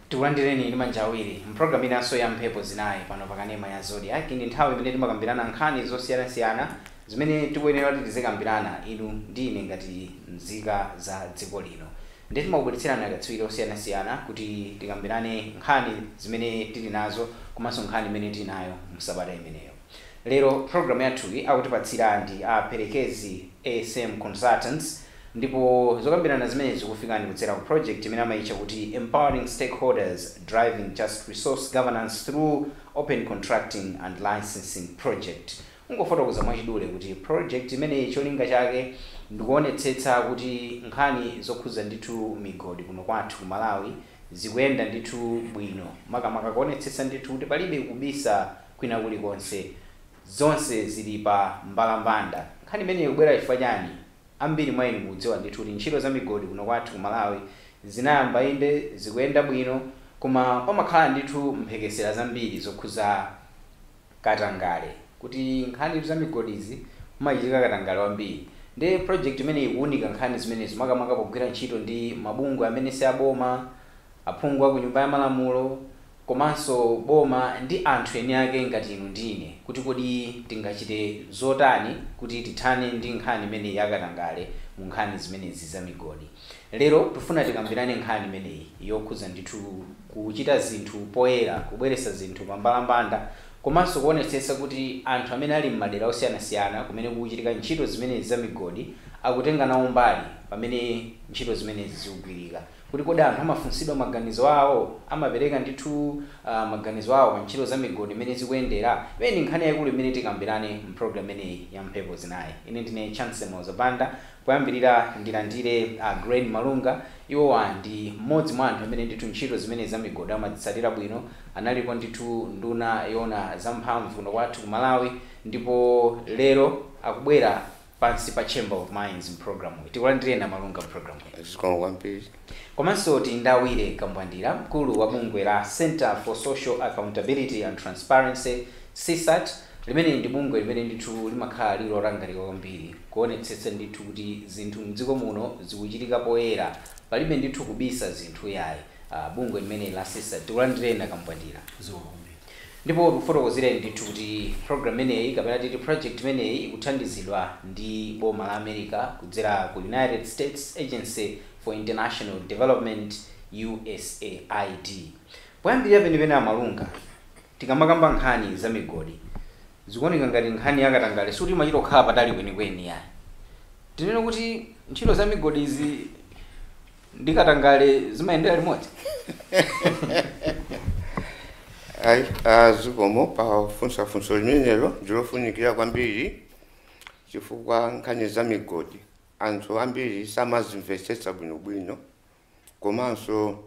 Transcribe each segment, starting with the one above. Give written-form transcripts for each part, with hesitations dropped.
Tikulandireni ndi manja awiri mpulogalamu inanso ya Mphepo Zinayi pano pakanema ya Zodiak. Ndi nthawi imene timakambirana nkhani zosiyanasiyana zimene tikuyenera kuti tizikambirana inu ndi ine ngati nzika za dziko lino. Ndi timakubweretserani akatswiri osiyanasiyana kuti tikambirane nkhani zimene tili nazo komanso nkhani imene tili nayo msabata imeneyo. Lero programu yathuyi akutipatsira ndi a Perekezi ASM Consultants, ndipo zokambirana zimene zikufikani kudzera ku project imene amayitcha kuti Empowering Stakeholders Driving Just Resource Governance Through Open Contracting and Licensing Project. Ungofotokoza mwachidule kuti project imeneyi cholinga chake ndikuonetsetsa kuti nkhani zokhuza ndithu migodi kuno kwathu ku Malawi zikuyenda ndithu bwino, makamaka kuonetsetsa ndithu kuti palibe kubisa kwina kulikonse, zonse zili pa mbalambanda. Nkhani imeneyi ikubwera chifukwa chani? Ambiri mwa inu mukudziwa ndithu kuti ntchito za migodi kuno kwathu ku Malawi zinayamba, inde, zikuyenda bwino, koma pamakhala ndithu mphekesera zambiri zokhuza katangale, kuti nkhani za migodizi kumachitika katangale wambiri. Ndi project imene ikuunika nkhani zimenezi, makamaka pogwira ntchito ndi mabungwe amene si aboma, aphungu aku Nyumba ya Malamulo, komanso boma ndi anthu eni ake ngati inu ndi ine, kuti kodi tingachite zotani kuti tithane ndi nkhani imeneyi yakatangale mu nkhani zimenezi za migodi. Lero tifuna tikambirane nkhani imeneyi yokhuza ndithu kuchita zinthu poyera, kubweretsa zinthu pambalambanda, komanso kuonetsetsa kuti anthu amene ali m'madera osiyanasiyana kumene kukuchitika ntchito zimenezi za migodi akutenga nawo mbali pamene ntchito zimenezi zikugwirika, kuti kodi anthu amafunsidwa maganizo awo, amapereka ndithu maganizo awo pa ntchito za migodi imene zikuyendera. Imene ndi nkhani yayikulu imene tikambirane mpulogalamu imeneyi ya Mphepo Zinayi. Ine ndine Chance Mozabanda. Poyambirira ndilandire Grain Malunga. Iwowa ndi mmodzi mwa anthu amene ndithu ntchito zimene za migodi amazitsatira bwino. Analipo ndithu nduna yoona zamphamvu kuno kwathu ku Malawi, ndipo lero akubwera pansi pa Chamber of Mines program. Tikulandireni, Malunga, program. Zikomo kwambiri. Komanso tindawire Kambwandira, mkulu wa bungwe la Center for Social Accountability and Transparency, CSAT, limene ndi bungwe limene ndithu limakhala lili lotangalika kwambiri kuonetsetsa ndithu kuti zinthu mdziko muno zikuchitika poyera, palibe ndithu kubisa zinthu yayi. Bungwe limene la CSAT, tikulandireni, Kambwandira. Zikomo kwambiri. Ndipo tikufotokozereni ndithu kuti program imeneyi, kapena titi project imeneyi, ikuthandizidwa ndi boma la America kudzera ku United States Agency for International Development, USAID. Poyambirira penipene, Amalunga, tikamakamba nkhani za migodi zikuoneka ngati nkhani yakatangale suti imachita kukhala patali kwenikweni yayi. Tinene kuti ntchito za migodi izi ndi katangale zimayendera limodzi? Ayi, zikomo pafunsa funso limenelo. Ndilofunikira kwambiri chifukwa nkhani za migodi anthu ambiri samazimvetsetsa bwinobwino, komanso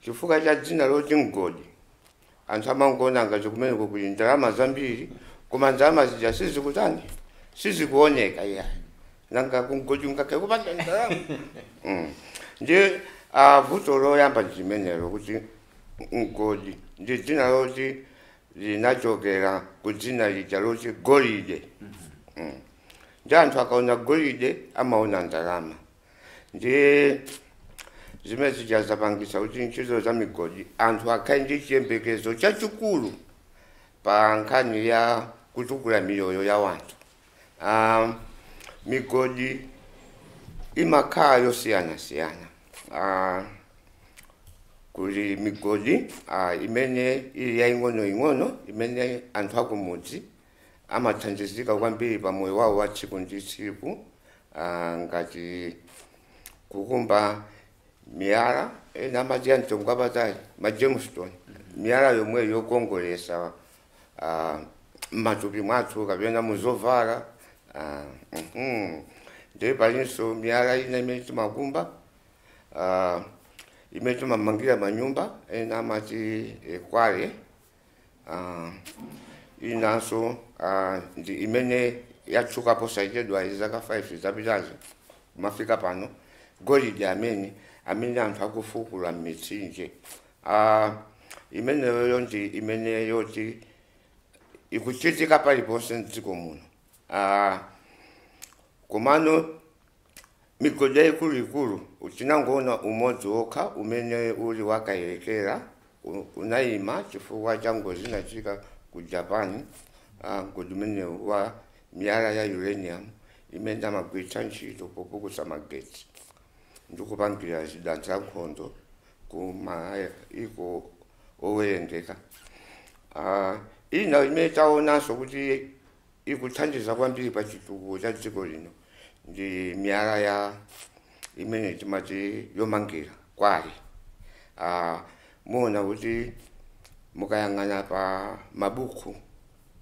chifukwa cha dzina loti mgodi anthu amangoona ngati kumeneko kuli ndalama zambiri, koma ndalama zija sizikutani, sizikuoneka iya. Nanga kumgodi ungakhale kupanda ndalama? Ndiye vuto loyamba ndi limenelo, kuti mgodi ndi dzina loti linachokera ku dzina lija loti golide. Ndi anthu akaona golide amaona ndalama. Ndiye zimene zija zapangisa kuti ntchito za migodi anthu akhale ndi chiyembekezo chachikulu pa nkhani ya kutukula miyoyo ya wanthu. Migodi imakhala yosiyanasiyana. Kuli migodi imene ili yaying'onoying'ono imene anthu akumudzi amathandizika kwambiri pa moyo wawo wa tsiku ndi tsiku, ngati kukumba miyala ena amati ya mtengo wapatali, ma gemstone, miyala yomwe yokongolesa m'matupi mwathu kapena muzovala. Ndiye palinso miyala ina imene timakumba imene timamangira manyumba, ena amati quarry. Inanso ndi imene yatchuka posachedwa, zaka 5 zapitazo kumafika pano, golide amene anthu akufukula m'mitsinje. Imeneyo ndi imene yoti ikuchitika paliponse mdziko muno. Komano Migodi yayikuluikulu tinangoona umodzi wokha umene uli wakayelekera unayima chifukwa cha ngozi inachitika ku Japan. Mgodi umenewu wa miyala ya uranium imene amagwiritsa ntchito popukusa magetsi ndikupangira zida za nkhondo ku maiko owerengeka. Ina imene taonanso kuti ikuthandiza kwambiri pa chitukuko cha dziko lino ndi miyala ya imene timati yomangira quarry. Muona kuti mukayang'ana pa mabuku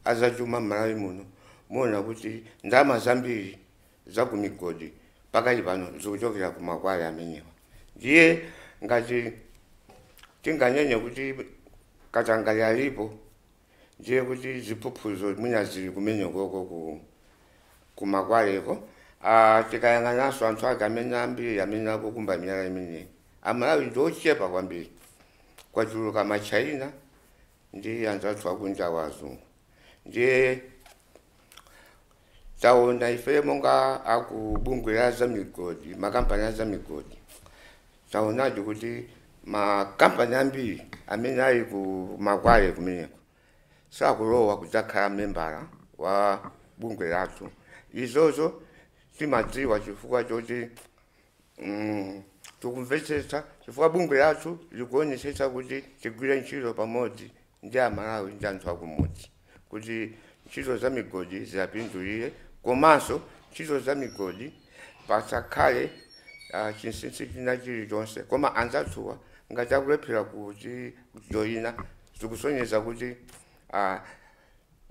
azachuma m'Malawi muno, muona kuti ndalama zambiri za ku migodi pakali pano zikuchokera ku ma quarry amenewa. Ndiye ngati tinganene kuti katangale alipo, ndiye kuti ziphuphuzo mwina zili kumenekoko ku ma quarryko. Tikayang'ananso anthu ake amene ambiri amene akukumba miyala imeneyi, Amalawi ndi ochepa kwambiri, kwachuluka Machina ndi anzathu akunja wazungu. Ndiye taona ife monga akubungwe la za migodi, makampani a za migodi, taonadi kuti makampani ambiri amene ali ku ma quarry kumeneko sakulowa kudzakhala membala wa bungwe lathu. Izozo timadziwa chifukwa choti tikumvetsetsa, chifukwa bungwe lathu likuonetsetsa kuti tigwire ntchito pamodzi ndi Amalawi ndi anthu akumudzi kuti ntchito za migodi ziyapindulire, komanso ntchito za migodi pasakhale chinsinsi china chilichonse. Koma anzathuwa ngati akulephera kuti joyina, zikusonyeza kuti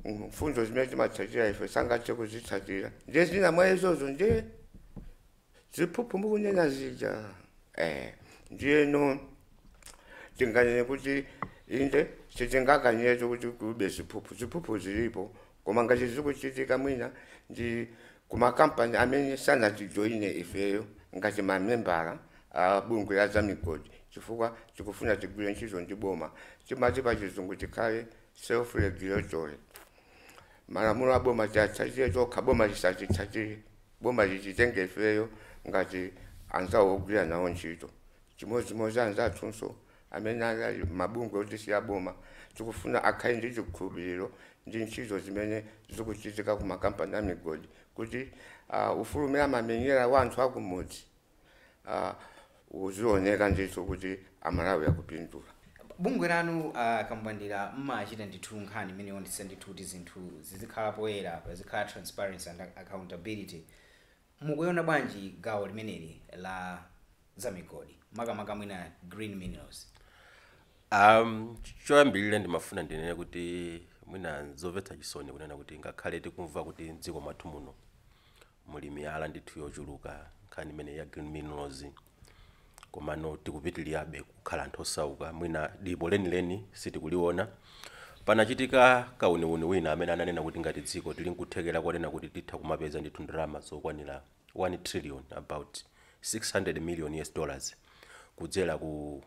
mfundo zimene timatsatira ife sangathe kuzitsatira. Ndiye zina mwa izozo ndiye ziphuphu mukunena zija. Ndiyeno tinganene kuti inde, sitingakanyezo kuti kube ziphuphu, ziphuphu zilipo, koma ngati zikuchitika mwina ndi kumakampani amene sanatijoyine ifeyo ngati mamembala a bungwe la za migodi, chifukwa tikufuna tigwire ntchito ndi boma. Timati pa Chizungu tikhale self regulatory, malamulo a boma tiyatsatire tokha, boma lisatitsatire, boma lichitenge ifeyo ngati anzawo ogwira nawo ntchito. Chimodzimodzi anzathunso amene ali mabungwe oti si aboma, tikufuna akhale ndi chikhulupiriro ndi ntchito zimene zikuchitika ku makampani a migodi kuti ufulu umene amamenyera wa anthu akumudzi uzioneka ndithu kuti Amalawi akupindula. Bungwe lanu, Kambwandira, mmachita ndithu nkhani imene yonetsa ndithu kuti zinthu zizikhala poyera, pazikhala transparency and accountability. Mukuiona bwanji gawo limeneli la za migodi, makamaka mwina green minerals? Choyambirira ndimafuna ndinene kuti mwina zomvetsa chisoni kunena kuti ngakhale tikumva kuti mdziko mwathu muno muli miyala ndithu yochuluka, nkhani imene ya green minerals, komano tikupitirirabe kukhala anthu osauka, mwina dipo lenileni sitikuliona. Panachitika kauniuni wina amene ananena kuti ngati dziko tili nkuthekera konena kuti titha kumapeza ndithu ndalama zokwanira 1 trillion, about 600 million US dollars, kudzera ku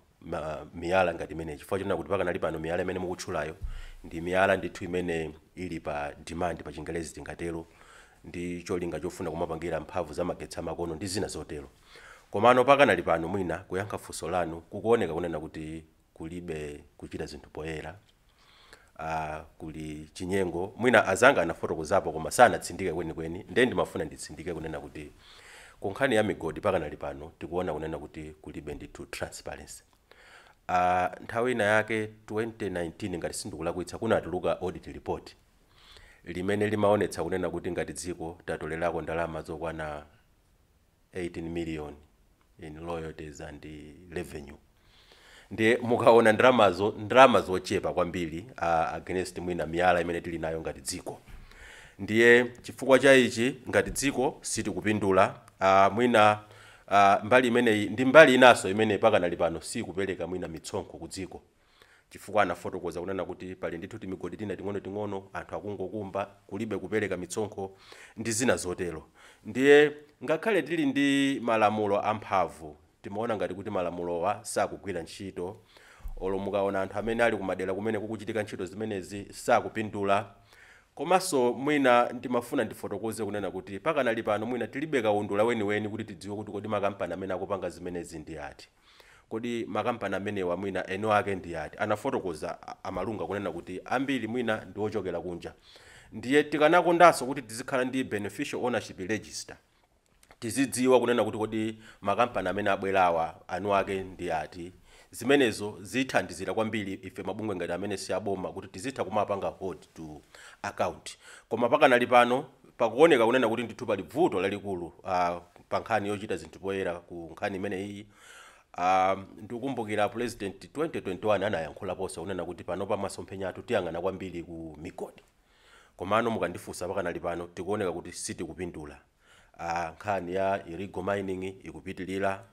miyala ngati imeneyi, chifukwa chonena kuti pakanali pano miyala imene mukutchulayo ndi miyala ndithu imene ili pa demand, pa Chingelezi tingatero, ndi cholinga chofuna kumapangira mphamvu za magetsi amakono ndi zina zotero. Komano pakanali pano, mwina kuyankha funso lanu, kukuoneka kunena kuti kulibe kuchita zinthu poyera, kuli chinyengo. Mwina azanga anafotokozapo koma sanatsindike kwenikweni, ndiye ndimafuna nditsindike kunena kuti ku nkhani ya migodi pakanali pano tikuona kunena kuti kulibe ndithu transparency. Nthawi ina yake 2019, ngati sindikulakwitsa, kunatuluka audit report limene limaonetsa kunena kuti ngati dziko tatolerako ndalama zokwana 18 million in royalties and revenue. Ndiye mukaona ndalamazo, ndalama zochepa kwambiri against mwina miyala imene tili nayo ngati dziko. Ndiye chifukwa cha ichi ngati dziko sitikupindula. Mwina mbali imeneyi ndi mbali inanso imene pakanali pano sikupereka mwina mitsonkho ku dziko, chifukwa anafotokoza kunena kuti pali ndithu timigodi tina ting'onoting'ono anthu akungokumba, kulibe kupereka mitsonkho ndi zina zotero. Ndiye ngakhale tili ndi malamulo amphamvu, timaona ngati kuti malamulowa sakugwira ntchito. Olo mukaona anthu amene ali kumadera kumene kukuchitika ntchito zimenezi sakupindula. Komanso mwina ndimafuna ndifotokoze kunena kuti pakanali pano mwina tilibe kaundula weniweni kuti tidziwe kuti kodi makampani amene akupanga zimenezi ndi ati, kodi makampani amenewa mwina eno ake ndi ati. Anafotokoza amalunga kunena kuti ambiri mwina ndi ochokera kunja, ndiye tikanakondanso kuti tizikhala ndi beneficial ownership register, tizidziwa kunena kuti kodi makampani amene abwerawa anu ake ndi ati. Zimenezo zithandizira kwambiri ife mabungwe ngati amene si aboma kuti tizitha kumapanga hold to account. Koma pakanali pano pakuoneka kunena kuti ndithu pali vuto lalikulu pa nkhani yochita zinthu poyera ku nkhani imeneyi. Ndikukumbukira President 2021 anayankhulaponso kunena kuti pano pa masomphenya athu tiyang'ana kwambiri ku migodi, komano mukandifunsa pakanali pano tikuoneka kuti sitikupindula. Nkhani ya illegal mining ikupitilira.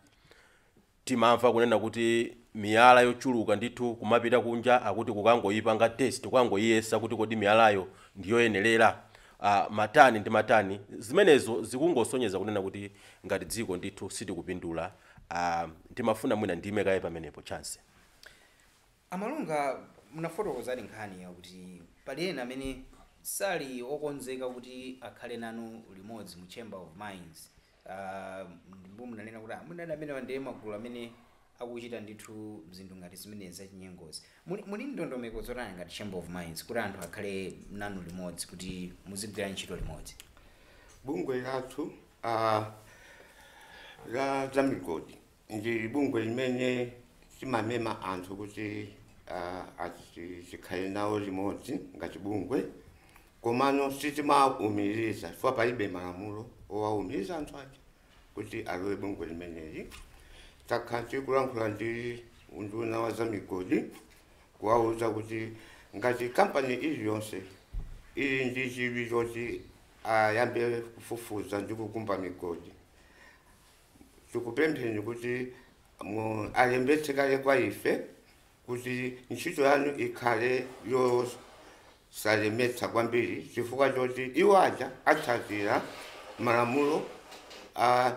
Timamva kunena kuti miyala yochuluka ndithu kumapita kunja, akuti kukangoyipanga test, kukangoyiyesa kuti kodi miyalayo ndiyoyenerera, matani ndi matani. Zimenezo zikungosonyeza kunena kuti ngati dziko ndithu sitikupindula. Ndimafuna mwina ndime kaye pamenepo, Chance. Amalunga, munafotokozani nkhani yakuti pali ena amene sali okonzeka kuti akhale nanu limodzi mu Chamber of Mines. Ndipo munanena kuti munali amene ndiye magulu amene akuchita ndithu zinthu ngati zimenezi zachinyengozi. Muli ndondomeko zotani ngati Chamber of Mines kuti anthu akhale nanu limodzi, kuti muzigwira ntchito limodzi? Bungwe lathu la za migodi ndi bungwe limene timamema anthu kuti tikhale nawo limodzi ngati bungwe, komano sitimawumiriza chifukwa palibe malamulo owawumiriza anthu aja kuti alowe bungwe limeneli. Takhala tikulankhula ndi unduna wa za migodi kuwawuza kuti ngati kampani iliyonse ili ndi chidwi choti ayambe kufufuza ndi kukumba migodi, tikupempheni kuti alembetse kale kwa ife kuti ntchito yanu ikhale yosalemetsa kwambiri, chifukwa choti iwo aja atsatira malamulo a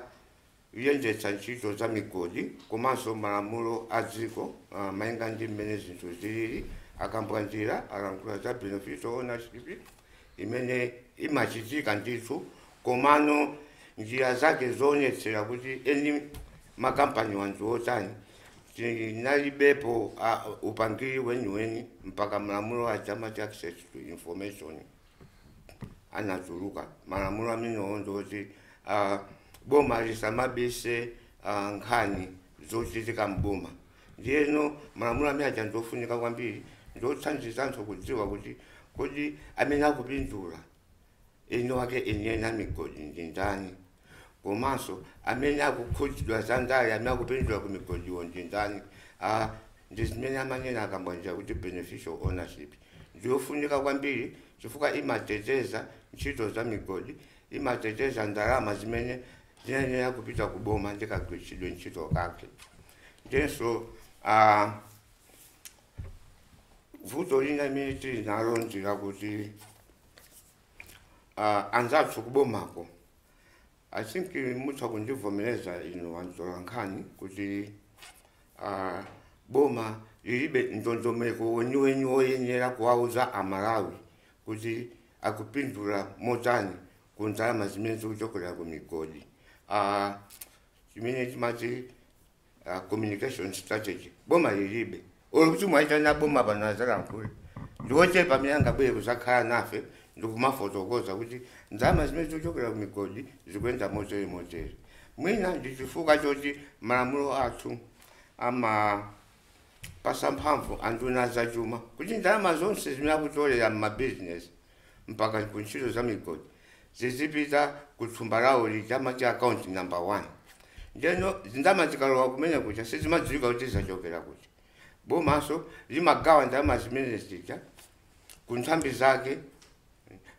kuyendetsa ntchito za migodi komanso malamulo a dziko, malinga ndi mmene zinthu zilili. Akambwanjira alankhula za beneficial ownership imene imachitika ndithu, komano njira zake zoonetsera kuti eni makampani wanthu otani tinalibepo upangiri weniweni mpaka malamulo aja amati access to information anatuluka. Malamulo amenewo ndoti boma lisamabise nkhani zochitika mboma. Ndiyeno malamulo amene aja ndofunika kwambiri, ndothandizanso kudziwa kuti kodi amene akupindula eni wake enieni amigodi ndi ndani, komanso amene akukhudzidwa za ndale amene akupindula ku migodiwo ndi ndani. Ndi zimene amanena akambwanjira kuti beneficial ownership ndiyofunika kwambiri chifukwa imateteza ntchito za migodi, imateteza ndalama zimene zinayenera kupita kuboma ndikagwiritsidwe ntchito kake. Ndiyenso vuto lina limene tili nalo ndilakuti anzathu kubomako, I think mutha kundivomereza inu antolankhani kuti boma lilibe ndondomeko weniweni woyenera kuwauza Amalawi kuti akupindula motani ku ndalama zimene zikuchokera ku migodi, chimene timati communication strategy boma lilibe. Olo kuti mwaitana boma pano azalankhule, ndiwochepa amene angabwere kuzakhala nafe ndikumafotokoza kuti ndalama zimene zikuchokera ku migodi zikuyenda motere motere. Mwina ndi chifukwa choti malamulo athu amapasa mphamvu anduna zachuma kuti ndalama zonse zimene akutolera m'mabizinesi mpaka ku ntchito za migodi zizipita ku thumba lawo lija amati account number one. Ndeno ndalama zikalowa kumene kuja sizimadziwika kuti zachokera kuti. Bomaso limagawa ndalama zimene zija ku nthambi zake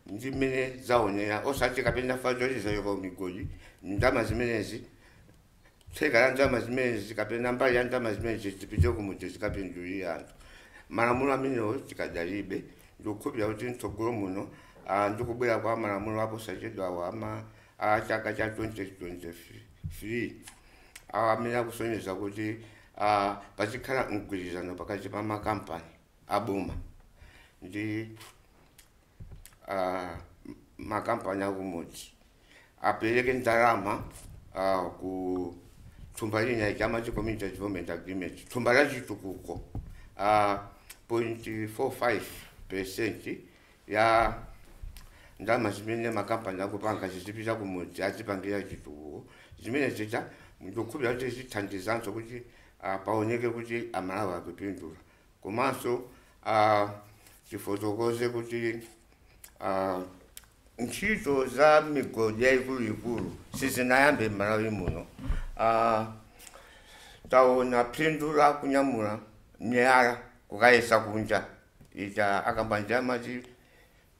ndi mmene zaonera, osati kapena fazoti zachoka ku migodi ndalama zimenezi, theka la ndalama zimenezi kapena mbali ya ndalama zimenezi zipite kumudzi zikapindulire anthu. Malamulo amenewo tikadalibe. Ndikukhulupirira kuti mtsogolo muno, ndikubwera kwa malamulo aposachedwawo ama a chaka cha 2023 awa amene akusonyeza kuti pazikhala mgwirizano pakati pa makampani aboma ndi Makampani akumudzi apereke ndalama ku thumba lina chamati Community Development Agreement, thumba la chitukuko, 0.45% ya ndalama zimene makampani akupanga zizipita kumudzi, azipangira chitukuko. Zimene zita ndikukhulupirira kuti zithandizanso kuti paoneke kuti Amalawi akupindula. Komanso tifotokoze kuti ntchito za migodi yayikuluikulu sizinayambe m'Malawi muno. Taona phindu la kunyamula miyala kukayesa kunja ija, akambanja amati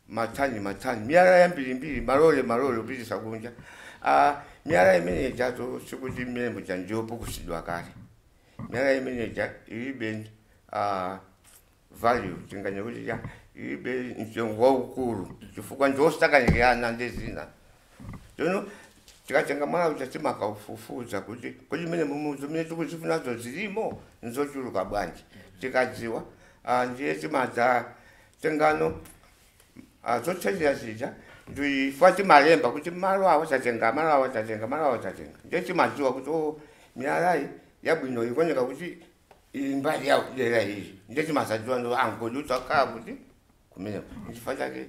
matani matani, miyala yambirimbiri, malole malole kupitisa kunja. Miyala imene ijato sikuti imene muja ndiyopukusidwa kale. Miyala imene ija ilibe value, tinganye kuti ya ilibe mtengo waukulu chifukwa ndiosakanikirana ndi zina. Tsono tikatenga mwala uja timakaufufuza kuti kodi imene mumuzi mene tikuzifunazo zilimo, nzochuluka bwanji. Tikadziwa, ndiye timadza tengano zotsatira zija ndifuna timalemba kuti malo awo tatenga, malo awo tatenga, malo awo tatenga. Ndiye timadziwa kuti o miyalayi yabwino ikuoneka kuti ili mbali ya dera ili. Ndiye timasadziwa ndo angodi utakhala kuti kumeneko. Nchifukwa chake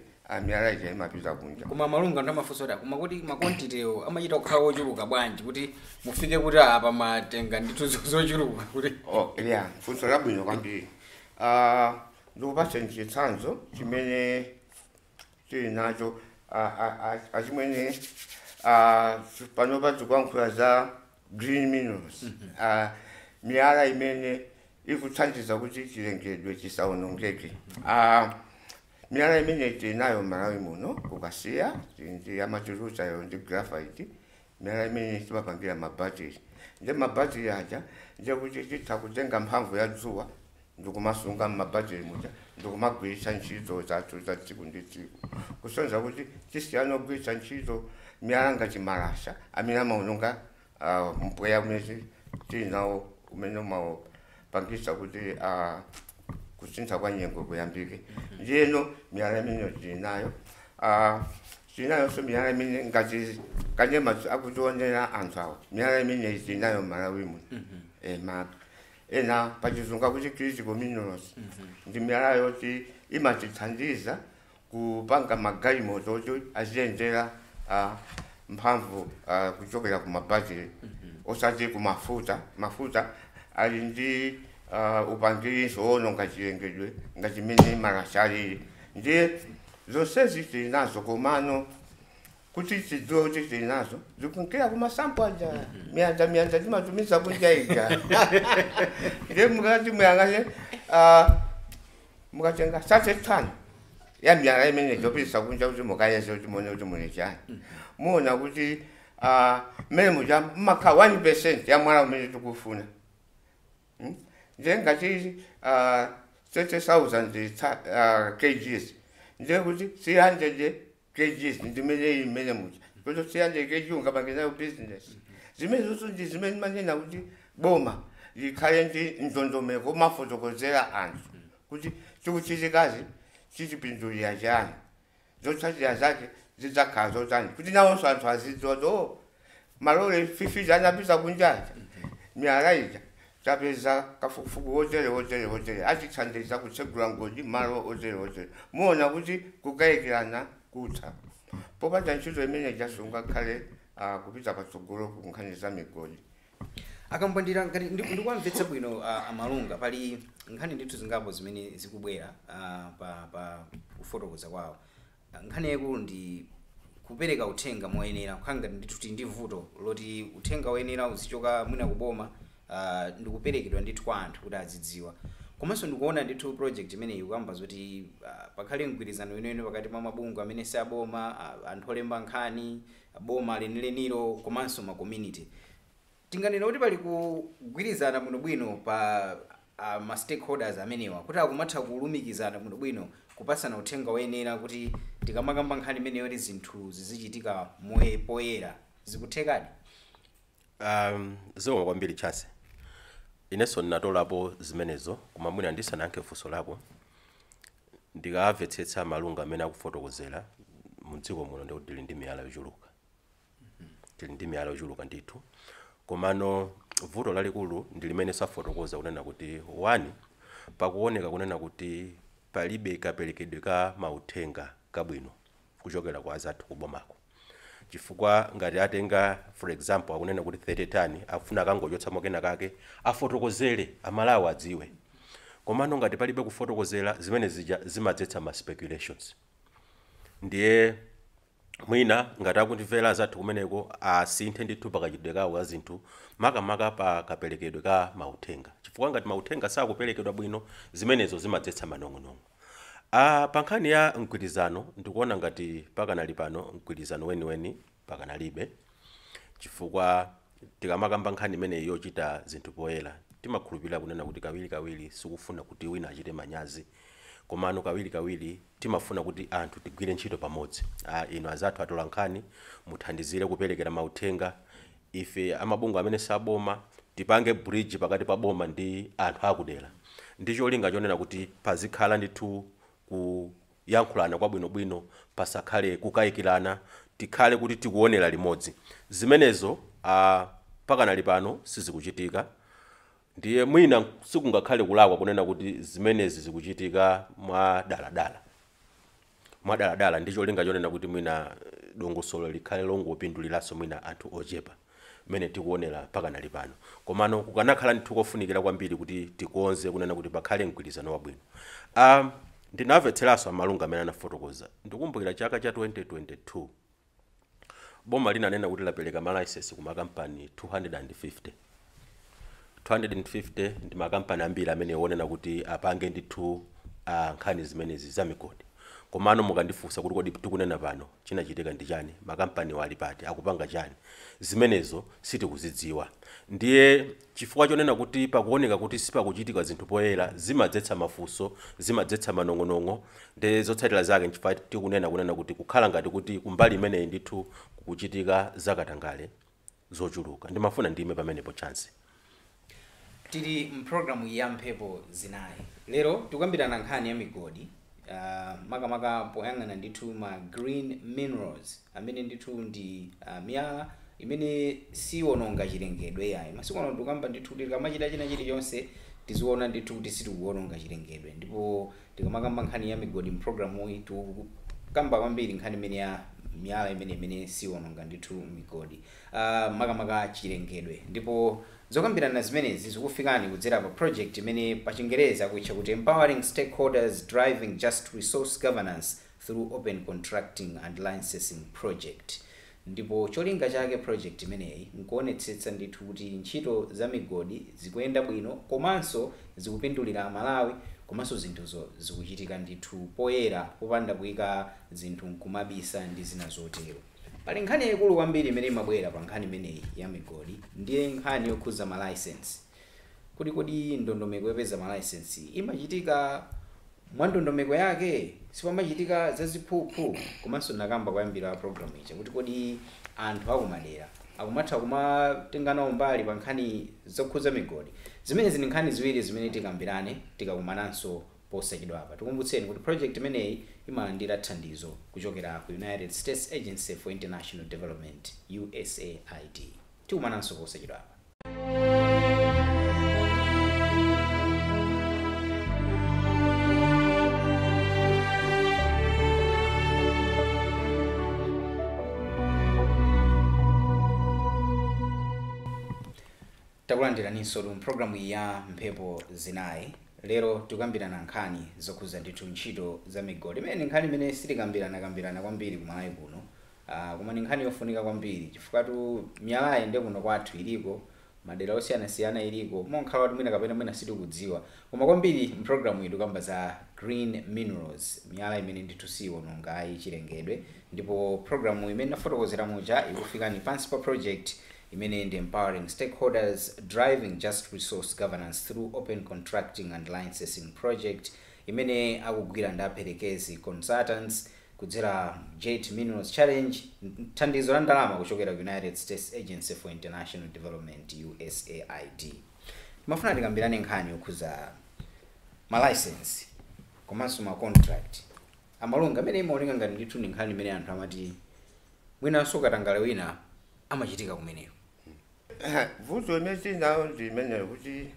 miyala ija imapita kunja. Koma Malunga, ndo amafunsa kuti koma kuti ma quantity-wo amachita kukhala ochuluka bwanji kuti mufike kuti apa matenga ndithu zochuluka kuti? Oh, yeah, funso labwino kwambiri. Ndikupatse chitsanzo chimene tili nacho. Achimwene, panopa tikuyankhula za green minerals, miyala imene ikuthandiza kuti chilengedwe chisawonongeke. Miyala imene tili nayo m'Malawi muno kukasiya ndi amachuluchayo ndi graphite. Miyala imene timapangira mabattery, ndi mabattery aja ndiye kuti titha kutenga mphamvu ya dzuwa ndikumasunga mmabattery muja, ndikumagwiritsa ntchito zathu za tsiku ndi tsiku, kusonyeza kuti tisiyana kugwiritsa ntchito miyala ngati malasha amene amaononga mpweya umene tili nawo, umene umapangisa kuti kusintha kwa nyengo kuyambike. Ndiyeno miyala imene tili nayo, tili nayonso miyala imene ngati kanyema akutionera anthu awa. Miyala imene tili nayo m'Malawi muno, ma ena pachizungu akuti critical minerals, ndi miyala yoti imatithandiza kupanga magalimoto oti aziyendera mphamvu kuchokera ku mabattery, osati ku mafuta. Mafuta ali ndi upangirinso wononga chilengedwe ngati mmene malasha alili. Ndiye zonsezi tili nazo, komano kuti tidziwe kuti tili nazo zikunkira kuma sample aja, miyanja miyanja timatumiza kunja ija. Ndiye mukati muyang'ane, mukatenga 30 ton ya miyala imene jopitisa kunja kuti mukayeze kuti muone kuti muli chani, muona kuti mmene muja mmakhala 1% ya mwala umene tikufuna. Ndiye ngati 30,000 kgs, ndiye kuti 300 kgs ndimene ili mmene muja, kuti 300 kg ungapange nayo business. Zimene zonso ndi zimene manena kuti boma likhale ndi ndondomeko mafotokozera anthu kuti chikuchitikazi chichipindulira chani, zotsatira zake zidzakhala zotani, kuti nawonso anthu azidziwa kuti o malole 50 anapita kunjaja, miyala ija tapeza kafukufuku wotere wotere wotere achithandiza kutsegula mgodi malo otere otere. Muona kuti kukayikirana kutha. Popanda ntchito imene ijasunga khale kupita patsogolo ku nkhani za migodi. Akambwandira, ngati ndikuwamvetsa bwino Amalunga, pali nkhani ndithu zingapo zimene zikubwera pa kufotokoza kwawo. Nkhani yaikulu ndi kupereka uthenga moyenera, kukhala ngati ndithu tili ndi vuto loti uthenga woyenera uzichoka mwina kuboma ndikuperekedwa ndithu kwa anthu kuti azidziwa. Komanso ndikuona ndithu project imeneyi ikuyamba zoti pakhale mgwirizano weniweni pakati pa mabungwe amene si aboma, anthu olemba nkhani, boma lenilenilo komanso ma community. Tinganena kuti pali kugwirizana bwinobwino pa ma stakeholders amenewa, kuti akumatha kulumikizana bwinobwino, kupasana uthenga woyenera, kuti tikamakamba nkhani imeneyo kuti zinthu zizichitika poyera, zikuthekadi? Zikomo kwambiri, Chance. Inenso ndinatolapo zimenezo, koma mwina ndisanayankhe funso lako. Ndikamvetsetsa malunga amene akufotokozera, mudziko muno ndikuti tili ndi miyala yochuluka, tili ndi miyala yochuluka ndithu. Komano vuto lalikulu ndi limene safotokoza kunena kuti, one, pakuoneka kunena kuti palibe kaperekedwe ka mauthenga kabwino kuchokera kwa azathu kubomako, chifukwa ngati atenga, for example, akunena kuti 30 tani akufuna akangochotsamo kena kake, afotokozere Amalawi adziwe. Komano ngati palibe kufotokozera, zimene zija zimadzetsa ma speculations. Ndiye mwina ngati akundimvera azathu kumeneko, asinthe ndithu pakachitidwe kawo ka zinthu, makamaka pa kaperekedwe ka mauthenga, chifukwa ngati mauthenga sakuperekedwa bwino, zimenezo zimadzetsa manong'onong'o. Pa nkhani ya mgwirizano, ndikuona ngati pakanali pano mgwirizano weniweni pakanalibe, chifukwa tikamakamba nkhani imeneyi yochita zinthu poyera, timakhulupirira kunena kuti kawirikawiri sikufuna kuti wina achite manyazi, komano kawirikawiri timafuna kuti anthu tigwire ntchito pamodzi. Inu azathu atola nkhani muthandizire kuperekera mauthenga, ife amabungwe amene saboma tipange bridge pakati pa boma ndi anthu akudera, ndi cholinga chonena kuti pazikhala ndithu kuyankhulana kwabwinobwino, pasakhale kukayikirana, tikhale kuti tikuonera limodzi. Zimenezo pakanali pano sizikuchitika. Ndiye mwina sikungakhale kulakwa kunena kuti zimenezi zikuchitika mwadaladala, mwadaladala, ndi cholinga chonena kuti mwina dongosolo likhale longopinduliranso mwina anthu ochepa, mmene tikuonera pakanali pano. Komano kukanakhala ndithu kofunikira kwambiri kuti tikonze kunena kuti pakhale mgwirizano wabwino. Ndinamvetseranso amalunga amene anafotokoza. Ndikumbukira chaka cha 2022 boma linanena kuti lapereka ma license ku makampani 250. 250 ndi makampani ambiri amene onena kuti apange ndithu nkhani zimenezi za migodi. Komano mukandifunsa kuti kodi tikunena pano chinachitika ndi chani, makampani ali pati, akupanga chani, zimenezo sitikuzidziwa. Ndiye chifukwa chonena kuti pakuoneka kuti sipakuchitika zinthu poyera, zimadzetsa mafunso, zimadzetsa manong'onong'o. Ndi zotsatira zake nchifukwa tikunena kunena kuti kukhala ngati kuti kumbali imeneyi ndithu kukuchitika zakatangale zochuluka. Ndimafuna ndime pamenepo chance. Tili mpulogalamu ya Mphepo Zinayi. Lero tikukambirana nkhani ya migodi, makamaka poyang'ana ndithu ma green minerals, amene ndithu ndi miyala imene siwononga chilengedwe yayi. Masiku ano tikukamba ndithu kuti tikamachita china chilichonse tiziona ndithu kuti sitikuwononga chilengedwe, ndipo tikamakamba nkhani ya migodi mpulogalamu iyi, tikukamba kwambiri nkhani imene ya miyala imene siwononga ndithu migodi, makamaka chilengedwe. Ndipo zokambirana zimenezi zikufikani kudzera pa project imene pa Chingerezi akuitcha kuti Empowering Stakeholders Driving Just Resource Governance Through Open Contracting and Licensing Project. Ndipo cholinga chake project imeneyi nkuonetsetsa ndithu kuti ntchito za migodi zikuyenda bwino, komanso zikupindulira Amalawi, komanso zinthuzo zikuchitika ndithu poyera, popanda kuyika zinthu nkumabisa ndi zina zotero. Pali nkhani yayikulu kwambiri imene imabwera pa nkhani imeneyi ya migodi, ndiye nkhani yokhuza ma license, kuti kodi ndondomeko yopeza ma license imachitika mwa ndondomeko yake, sipamachitika zaziphuphu? Komanso nakamba kuyambira program ija kuti kodi anthu akumadera akumatha kumatenga nawo mbali pa nkhani zokhuza migodi? Zimenezi ndi nkhani ziwiri zimene tikambirane tikakumananso posachedwapa. Tikumbutseni kuti project imeneyi imalandira thandizo kuchokera ku United States Agency for International Development, USAID. Tikumananso posachedwapa. Takulandiraninso mu programu ya Mphepo Zinayi. Lero tikukambirana nkhani zokhuza ndithu ntchito za migodi, imene ndi nkhani imene sitikambirana kambirana kwambiri kumalawi kuno, koma ndi nkhani yofunika kwambiri, chifukwa tu miyalayi ndi kuno kwathu iliko, madera osiyanasiyana iliko, monkhala wati mwina kapena mwina sitikudziwa. Koma kwambiri mpulogalamu iyi tikamba za green minerals, miyala imene ndithu siwononga chilengedwe. Ndipo programu imene nafotokozera muja ikufikani pansi pa project imene ndi Empowering Stakeholders Driving Just Resource Governance Through Open Contracting and Licensing Project, imene akugwira ndi Aperekezi Consultants kudzera Jet Minerals Challenge, thandizo la ndalama kuchokera ku United States Agency for International Development, USAID. Timafuna tikambirane nkhani yokhuza ma license. Komanso ma contract, Amalunga, amene imaoneka ngati ndithu ndi nkhani imene anthu amati mwinanso katangale wina amachitika kumeneko. Vuto limene tili nawo ndi limenelo, kuti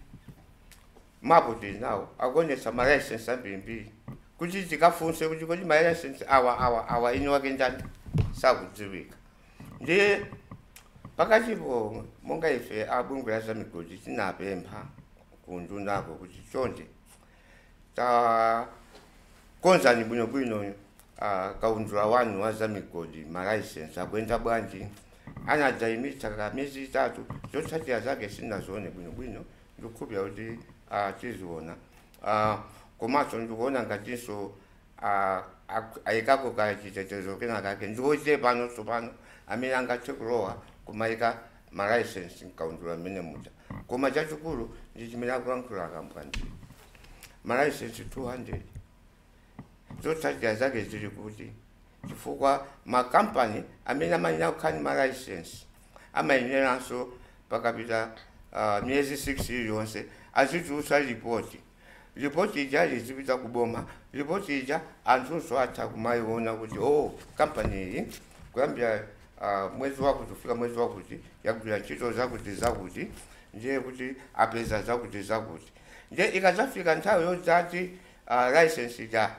mapu tili nawo akuonetsa ma license ambirimbiri, kuti tikafunse kuti kodi ma license awa awa awa eni wake ndani, sakudziwika. Ndiye pakatipo, monga ife abungwe la zamigodi tinapempha kundunako kuti chonde takonzani bwinobwino kaundula wanu wa zamigodi, ma license akuyenda bwanji? Anadzayimitsa ka miyezi 3, zotsatira zake sinazione bwinobwino. Ndikukhulupirira kuti tiziona. Komanso ndikuona ngatinso ayikako ka chitetezo kena kake, ndikuchite pano tsopano amene angathe kulowa kumayika ma license mkaundula mmene muja. Koma chachikulu ndi chimene akulankhula akambwandira, ma license 200, zotsatira zake zili kuti? Chifukwa makampani amene amayenera kukhala ndi ma license amayeneranso pakapita miyezi 6 iliyonse azitulutsa ripoti. Ripoti ija lizipita kuboma. Ripoti ija anthunso atha kumayiona kuti, oh, kampani iyi kuyambira mwezi wakuti kufika mwezi wakuti yagwira ntchito zakuti zakuti, ndiye kuti apeza zakuti zakuti. Ndiye ikadzafika nthawi yodzati license ija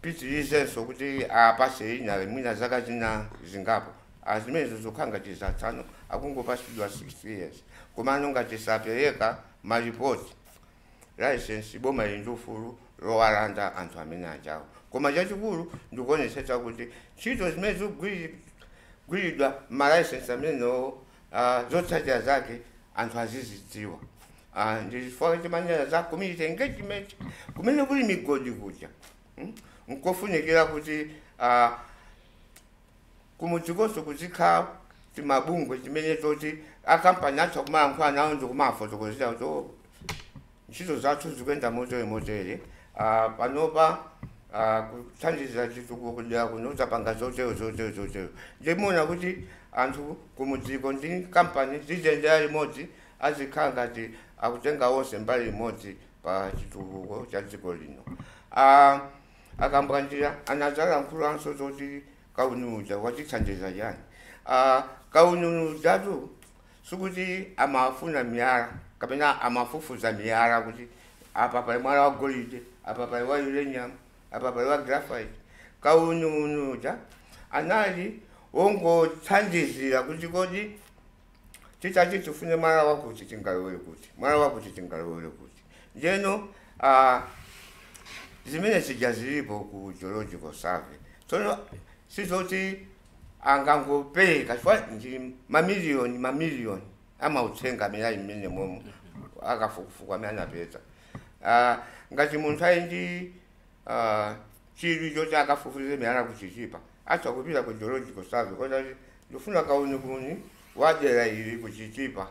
ayipitirizenso kuti apase ina mwina zaka zina zingapo, azimenezo zokhala ngati zatsano akungopasidwa 6 years. Komano ngati sapereka maripoti, license boma ili ndi ufulu lowalanda anthu amene ajawo. Koma chachikulu ndikuonetsetsa kuti ntchito zimene zikugwiridwa ma license amenewo, zotsatira zake anthu azizidziwa. Ndi chifukwa timanena za community engagement. Kumene kuli migodi kuja, Nkofunikira kuti kumudzikonso kuzikhala timabungwe timene toti akampani atha kumayankhula nawo ndikumafotokozera kuti, oh, ntchito zathu zikuyenda motere motere, panopa kuthandiza chitukuko kudera kuno tapanga zotero zotero zotero. Ndimuona kuti anthu kumudziko ndi kampani ziziyendera limodzi, azikhala ngati akutenga onse mbali imodzi pa chitukuko cha dziko lino. Akambwandira anadzalankhulaso zoti kauniuja wachithandiza chani. Kauniujatu sikuti amafuna miyala kapena amafufuza miyala kuti apa pali mwala wa golide, apa pali wa uranium, apa pali wa graphite. Kauniuja anali wongothandizira kuti kodi titati tifune mwala wakuti tingalowere kuti, mwala wakuti tingalowere kuti. Ndeno zimene zija zilipo ku Geological Survey. Tsono sizoti angangopereka, chifukwa ndi mamiliyoni mamiliyoni amauthenga amene ali mmene momwe akafukufuku amene anapeza. Ngati munthu ali ndi chidwi choti akafufuze miyala kuchitipa, atha kupita ku Geological Survey kotati ndifuna kauniuni wadera ili kuchitipa,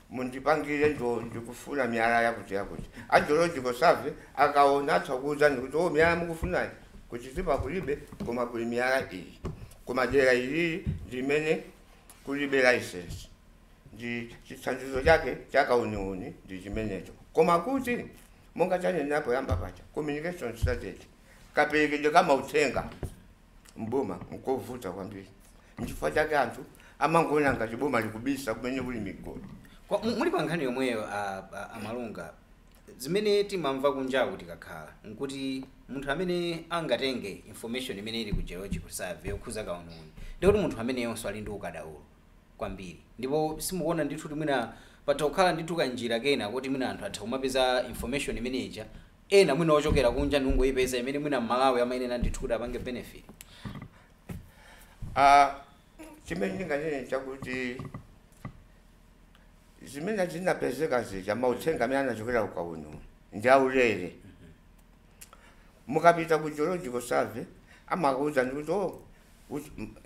Mundipangire, ndo ndikufuna miyala yakuti yakuti. A Geological Survey akaona atha kuwuzani kuti, oh, miyala mukufunayi kuchitipa kulibe, koma kuli miyala iyi, koma dera ilili limene kulibe license. Ndi chithandizo chake chakauniuni ndi chimenecho. Koma kuti monga chanenapo yamba pacha, communication strategy, kaperekedwe kamauthenga mboma nkovuta kwambiri. Nchifukwa chake anthu amangoona ngati boma likubisa kumene kuli migodi. Muli pa nkhani yomweyo, Amalunga, zimene timamva kunjaku tikakhala nkuti munthu amene angatenge information imene ili ku Geological Survey yokhuza kauniuni, ndikuti munthu ameneyonso ali ndi ukadaulo kwambiri. Ndipo simukuona ndithu kuti mwina patha kukhala ndithu kanjira kena kuti mwina anthu atha kumapeza information imeneja, ena mwina ochokera kunja ndikungoyipeza, imene mwina Mmalawi amayenera ndithu kuti apange benefit? Chimene ndinganene chakuti zimene zinapezeka zija, mauthenga amene anachokera kukauniuni ndi aulere. Mukapita ku Geological Survey amakuwuzani kuti, oh,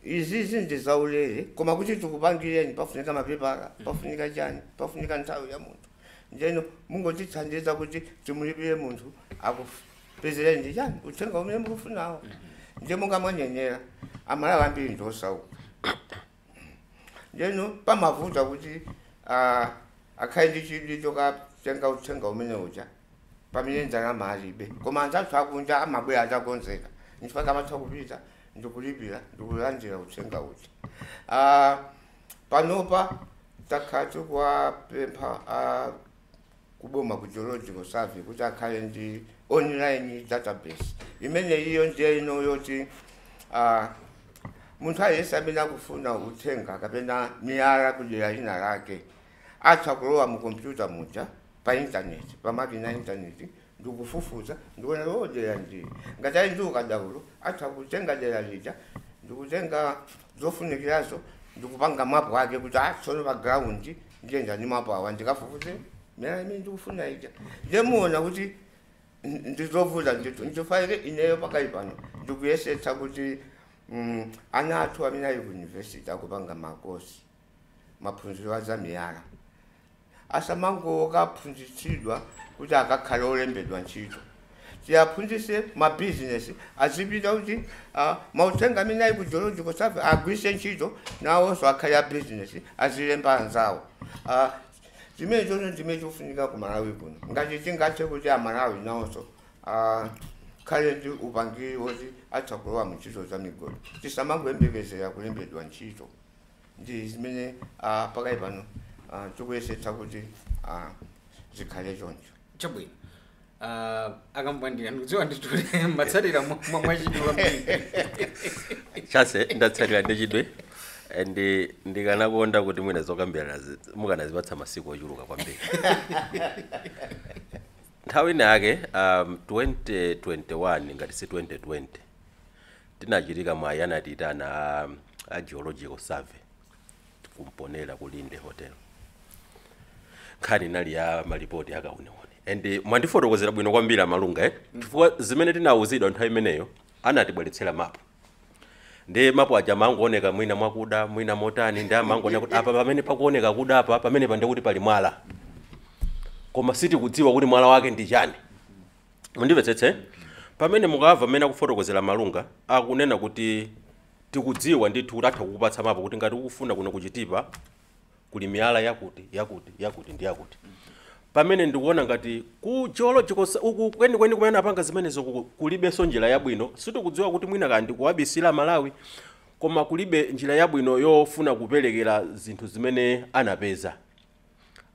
izizi ndi zaulere, koma kuti tikupangireni pafunika mapepala, pafunika chani, pafunika nthawi ya munthu. Ndeno mungotithandiza kuti timulipire munthu akupezereni ndi chani, uthenga umene mukufunawo. Ndiye monga mwanenera, Amalawi ambiri ndi osauka. Ndeno pamavuta kuti akhale ndi chidwi chokatenga uthenga umene uja. Pamene ndalama alibe, koma anzathu akunja amabwera atakonzeka, nchifukwa amatha kupita ndikulipira ndikulandira uthenga uja. Panopa takhala tikuwapempha kuboma ku Geological Survey kuti akhale ndi online database imene iyo ndiye ino yoti munthu aliyense amene akufuna uthenga kapena miyala kudera lina lake atha kulowa mu kompyuta muja pa intaneti, pa makina intaneti, ndikufufuza ndikuona o dera ndili. Ngati ali ndi ukadaulo atha kutenga dera lija ndikutenga zofunikirazo ndikupanga mapu ake kuti tsono pa ground ndiyenda ndi mapu awa ndikafufuze miyala imene ndikufuna ija. Ndiye muona kuti ndizovuta ndithu. Nchifukwa ineyo pakali pano ndikuyesetsa kuti ana athu amene ali ku university akupanga makosi, maphunziro a za miyala, asamangokaphunzitsidwa kuti akakhale olembedwa ntchito. Tiyaphunzitse mabizinesi azipita kuti mauthenga amene ali ku Geological Survey agwiritse ntchito, nawonso akhale a bizinesi azilemba anzawo. Zimene zonse zimene zikufunika ku Malawi kuno, ngati tingathe kuti Amalawi nawonso khale ndi upangiri woti atha kulowa mu ntchito za migodi, tisamangoyembekezera kulembedwa ntchito. Ndi zimene pakali pano tikuyesetsa kuti zikhale choncho. Chabwino. Akambwandira, ndikudziwa ndithu matsatira mwachidwi kwambiri. Chase ndatsatira ndi chidwi and ndikanakonda kuti mwina zokambirana mukanazipatsa masiku ochuluka kwambiri. Nthawi ina yake 2021 ngati si 2020 tinachitika mwayi, anatiyitana a Geological Survey kumponera ku Linde Hotel. Nkhani inali ya malipoti akauniuni and mwandifotokozera bwino kwambiri amalunga, chifukwa zimene tinawuzidwa nthawi imeneyo, anatibweretsera mapu ndi mapu aja mangooneka mwina mwakuda, mwina motani, ndi amangooneka kuti apa pamene pakuoneka kuda apa pamene pande kuti pali mwala, koma sitikudziwa kuti mwala wake ndi chani. Mundimvetsetse, pamene mukamva mmene akufotokozera Malunga, akunena kuti tikudziwa ndithu kuti atha kukupatsa mapu kuti ngati ukufuna kuno kuchitipa kuli miyala yakuti yakuti yakuti ndi yakuti. Pamene ndikuona ngati ku geological uku kwenikweni kumene apanga zimenezo kulibenso njira yabwino. Sitikudziwa kuti mwina kandi kuwabisira Malawi, koma kulibe njira yabwino yofuna kuperekera zinthu zimene anapeza.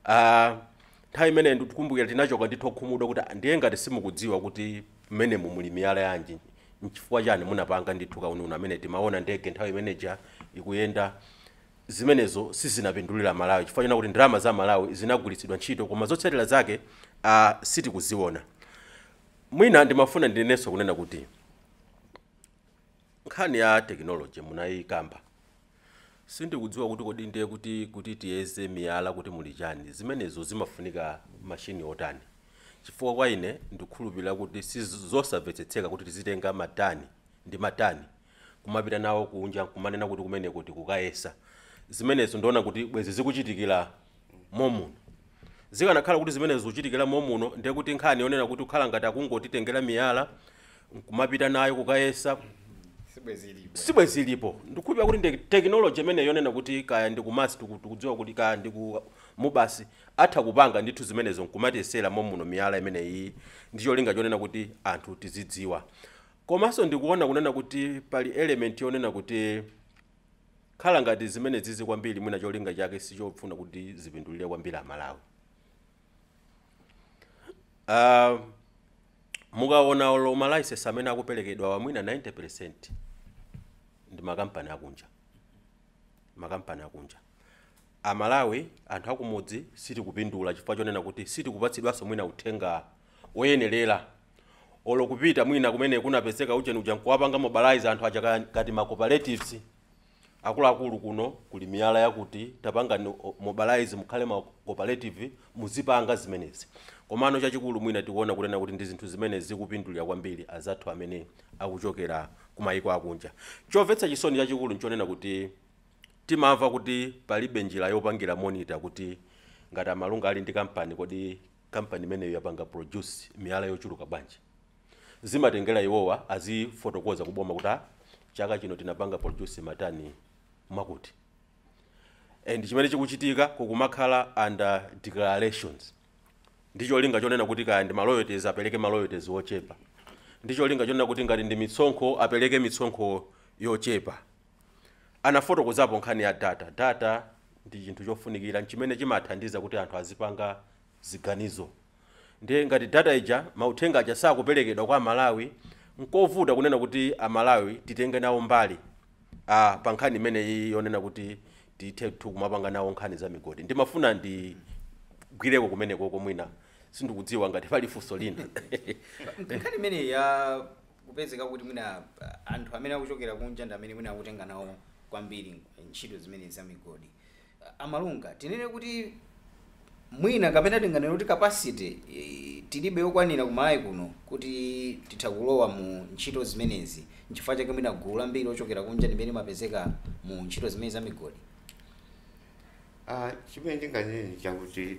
Nthawi imene ndikukumbukira tinachoka ndithu okhumudwa kuti ndiye ngati simukudziwa kuti mmenemu muli miyala yanji, nchifukwa chani munapanga ndithu kauniuni amene timaona ndege nthawi imeneja ikuyenda? Zimenezo sizinapindulira Malawi chifukwa china kuti ndalama za Malawi zinagwiritsidwa ntchito, koma zotsatira zake sitikuziona. Mwina ndimafuna ndinenso kunena kuti nkhani ya technology munayikamba, sindikudziwa kuti kodi ndiye kuti tiyeze miyala kuti muli chani, zimenezo zimafunika mashini otani? Chifukwa kwa ine ndikukhulupirira kuti sizosamvetsetseka kuti tizitenga matani ndi matani kumapita nawo kunja kumanena kuti kumeneko tikukayesa. Zimenezo ndiona kuti bwezi zikuchitikira momuno. Zikanakhala kuti zimenezo zikuchitikira momuno, ndiye kuti nkhani yonena kuti kukhala ngati akungotitengera miyala kumapita nayo kukayesa sibwezi ilipo. Sibwezi ilipo. Ndikukhulupirira kuti ndi technology imene yonena kuti kaya ndi kumasi tikudziwa kuti kaya ndi ku mubasi atha kupanga ndithu zimenezo nkumatiyesera momuno miyala imeneyi ndi cholinga chonena kuti anthu tizidziwa. Komanso ndikuona kunena kuti pali element yonena kuti khala ngati zimene zizi kwambiri mwina cholinga chake sichofuna kuti zipindulire kwambiri Amalawi. Mukaona olo ma license amene akuperekedwa wa mwina 90% ndi makampani akunja, makampani akunja. Amalawi, anthu akumudzi sitikupindula chifukwa chonena kuti sitikupatsidwanso mwina uthenga woyenerera. Olo kupita mwina kumene kunapezeka ujeni uja nkuwapanga mobilize anthu aja ngati ma cooperatives akuluakulu, kuno kuli miyala yakuti, tapanga mobilize mukhale ma cooperative muzipanga zimenezi. Komano chachikulu mwina tikuona kunena kuti ndi zinthu zimene zikupindulira kwambiri azathu amene akuchokera kumayiko akunja. Chomvetsa chisoni chachikulu nchonena kuti timamva kuti palibe njira yopangira monitor kuti ngati Amalunga ali ndi kampani, kodi kampani imeneyo yapanga produce miyala yochuluka bwanji? Zimatengera iwowa azifotokoza kuboma kuti, "Ah, chaka chino tinapanga produce matani mwakuti." And chimene chikuchitika kukumakhala under declarations. Ndi cholinga chonena kuti kaya ndi ma royalties, apereke ma royalties ochepa. Ndi cholinga chonena kuti ngati ndi mitsonkho, apereke mitsonkho yochepa. Anafotokozapo nkhani ya data. Data ndi chinthu chofunikira chimene chimathandiza kuti anthu azipanga ziganizo. Ndiye ngati data ija, mauthenga aja sakuperekedwa kwa Amalawi, nkovuta kunena kuti Amalawi titenge nawo mbali pa nkhani imeneyi yonena kuti tithe kumapanga nawo nkhani za migodi. Ndimafuna ndigwireko kumeneko, mwina sindikudziwa ngati pali funso lina. Nkhani imeneyi ya kupezeka kuti mwina anthu amene akuchokera kunja ndi amene mwina akutenga nawo kwambiri ntchito zimene za migodi, Amalunga, tinene kuti mwina kapena tinganene kuti capacity tilibe yokwanira kuMalawi kuno kuti titha kulowa mu ntchito zimenezi, nchifukwa chake mwina gulu lambiri ochokera kunja limene limapezeka mu ntchito zimene za migodi? Chimene ndinganene chakuti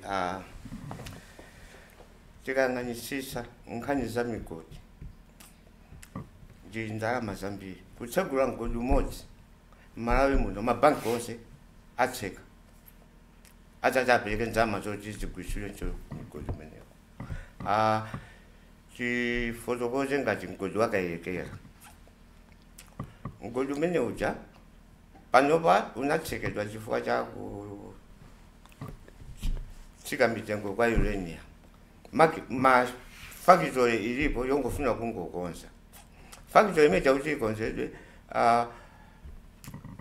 tikayang'anisisa nkhani za migodi ndi ndalama zambiri. Kutsegula mgodi umodzi m'Malawi muno, mabanki onse atseka atati apereke ndalama zoti zigwiritsidwe ntchito migodi imeneko. Tifotokoze ngati mgodi waKayelekera. Mgodi umene uja panopa unatsekedwa chifukwa cha kutsika mitengo kwa uranium. Ma factory ilipo yongofuna kungokonza factory imene chakuti ikonzedwe.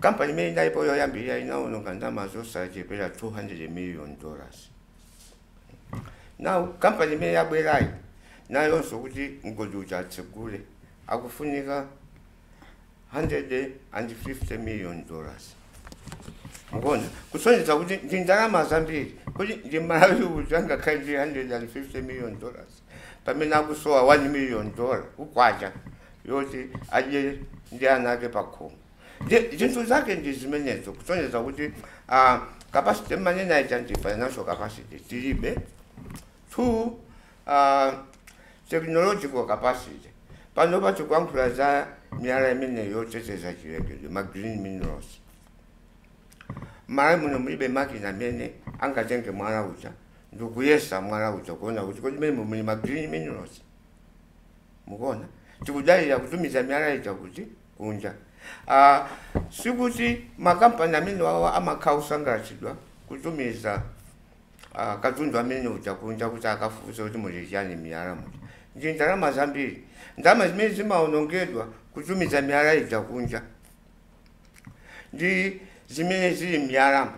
Kampani imene inalipo yoyambirira inaononga ndalama zosachepera $200 million. Now kampani imene yabwerayi nayonso kuti mgodi uja atsegule akufunika $150 million. Mukuona kusonyeza kuti ndi ndalama zambiri, kuti ndi Malawi uja angakhale ndi $150 million pamene akusowa $1 million ukwacha yoti adye ndi ana ake pakhomo? Ndi zinthu zake ndi zimenezo, kusonyeza kuti capacity manena ija ndi financial capacity tilibe. Two, technological capacity. Pano patikuyankhula za miyala imene yoteteza chilengedwe, ma green minerals. Malawi muno mulibe makina amene angatenge mwala uja ndikuyesa mwala uja kuona kuti kodi mene muli ma green minerals. Mukuona, tikudalira kutumiza miyala ija kuti kunja. Sikuti makampani amene wawa amakhala kusangalatsidwa kutumiza katundu amene uja kunja kuti akafufuze kuti muli chani miyala muja. Ndi ndalama zambiri, ndalama zimene zimaonongedwa kutumiza miyala ija kunja ndi zimene zili miyalamo.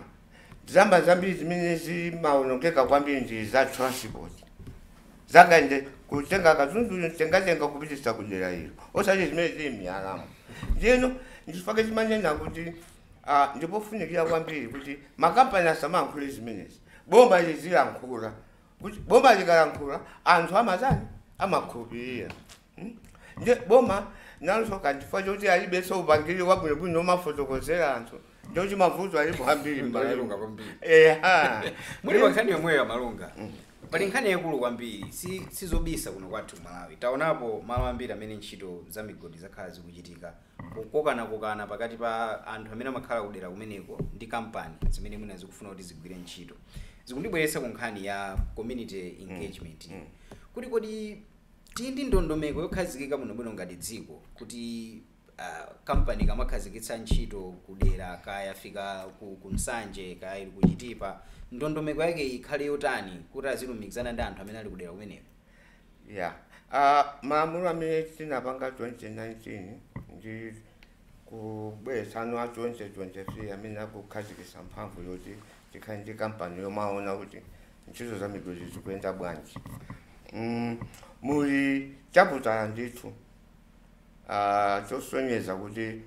Zamba zambiri zimene zimaonongeka kwambiri ndi za transport, zakaende kutenga katundu, tengatenga kupitisa kudera ilo, osati zimene zili miyalamo. Ndiyeno ndifake timanena kuti ndipofunikira kwambiri kuti makampani asamayankhule zimenezi, boma lizilankhula, kuti boma likalankhula anthu amatani? Amakhulupirira. Nde boma nalonso kachifukwa choti alibenso upangiri wabwinobwino omafotokozera anthu, ndikuti mavuto alipo ambiri m'Malawi. Malunga kwambiri. Eha. Muli pa nkhani yomweyo, Malunga, pali nkhani yakulu kwambiri. Sizobisa kuno kwathu Malawi taonapo malo ambiri amene ntchito za migodi zakhala zikuchitika, kukokanakokana pakati pa anthu amene amakhala kudera kumeneko ndi kampani zimene mwina zikufuna kuti zigwire ntchito. Zikundibweretsa ku nkhani ya community engagement, kuti kodi tili ndi ndondomeko yokhazikika bwinobwino ngati dziko kuti kampani kamakhazikitsa ntchito kudera, kaya yafika ku Nsanje, kaya ili kuChitipa, ndondomeko yake ikhale yotani kuti azilumikizana ndi anthu amene ali kudera kumeneko? Ya, malamulo amene tinapanga 2019 ndi kubweretsano a 2023 amene akukhazikitsa mphamvu yoti tikhale ndi kampani yomaona kuti ntchito za migodi zikuyenda bwanji. Muli chaputala ndithu chosonyeza kuti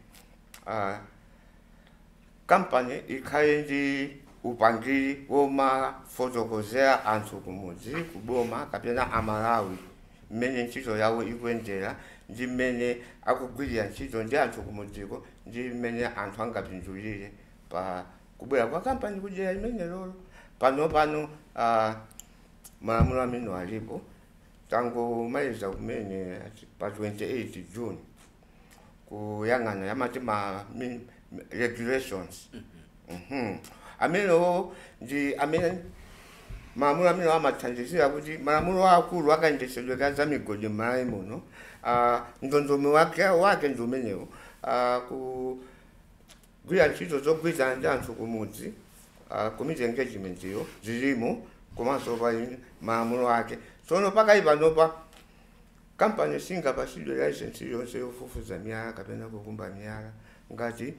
kampani ikhale ndi upangiri womafotokozera anthu kumudzi, kuboma kapena Amalawi, mmene ntchito yawo ikuyendera ndi mmene akugwirira ntchito ndi anthu kumudziko ndi mmene anthu angapindulire pa kubwera kwa kampani kudera limene lolo. Pano pano malamulo amene alipo, tangomaliza kumene pa 28 June kuyang'ana yamati ma regulations. Amenewo ndi amene Malamulo amene amathandizira kuti malamulo akulu akayendetsedwe ka za migodi m'Malawi muno, ndondomeko wake ndi umenewo, kugwira ntchito zogwirizana ndi anthu kumudzi, community engagement iyo zilimo, komanso pali malamulo ake. Tsono pakali panopa kampani singapatsidwe license iliyonse yofufuza miyala kapena kukumba miyala ngati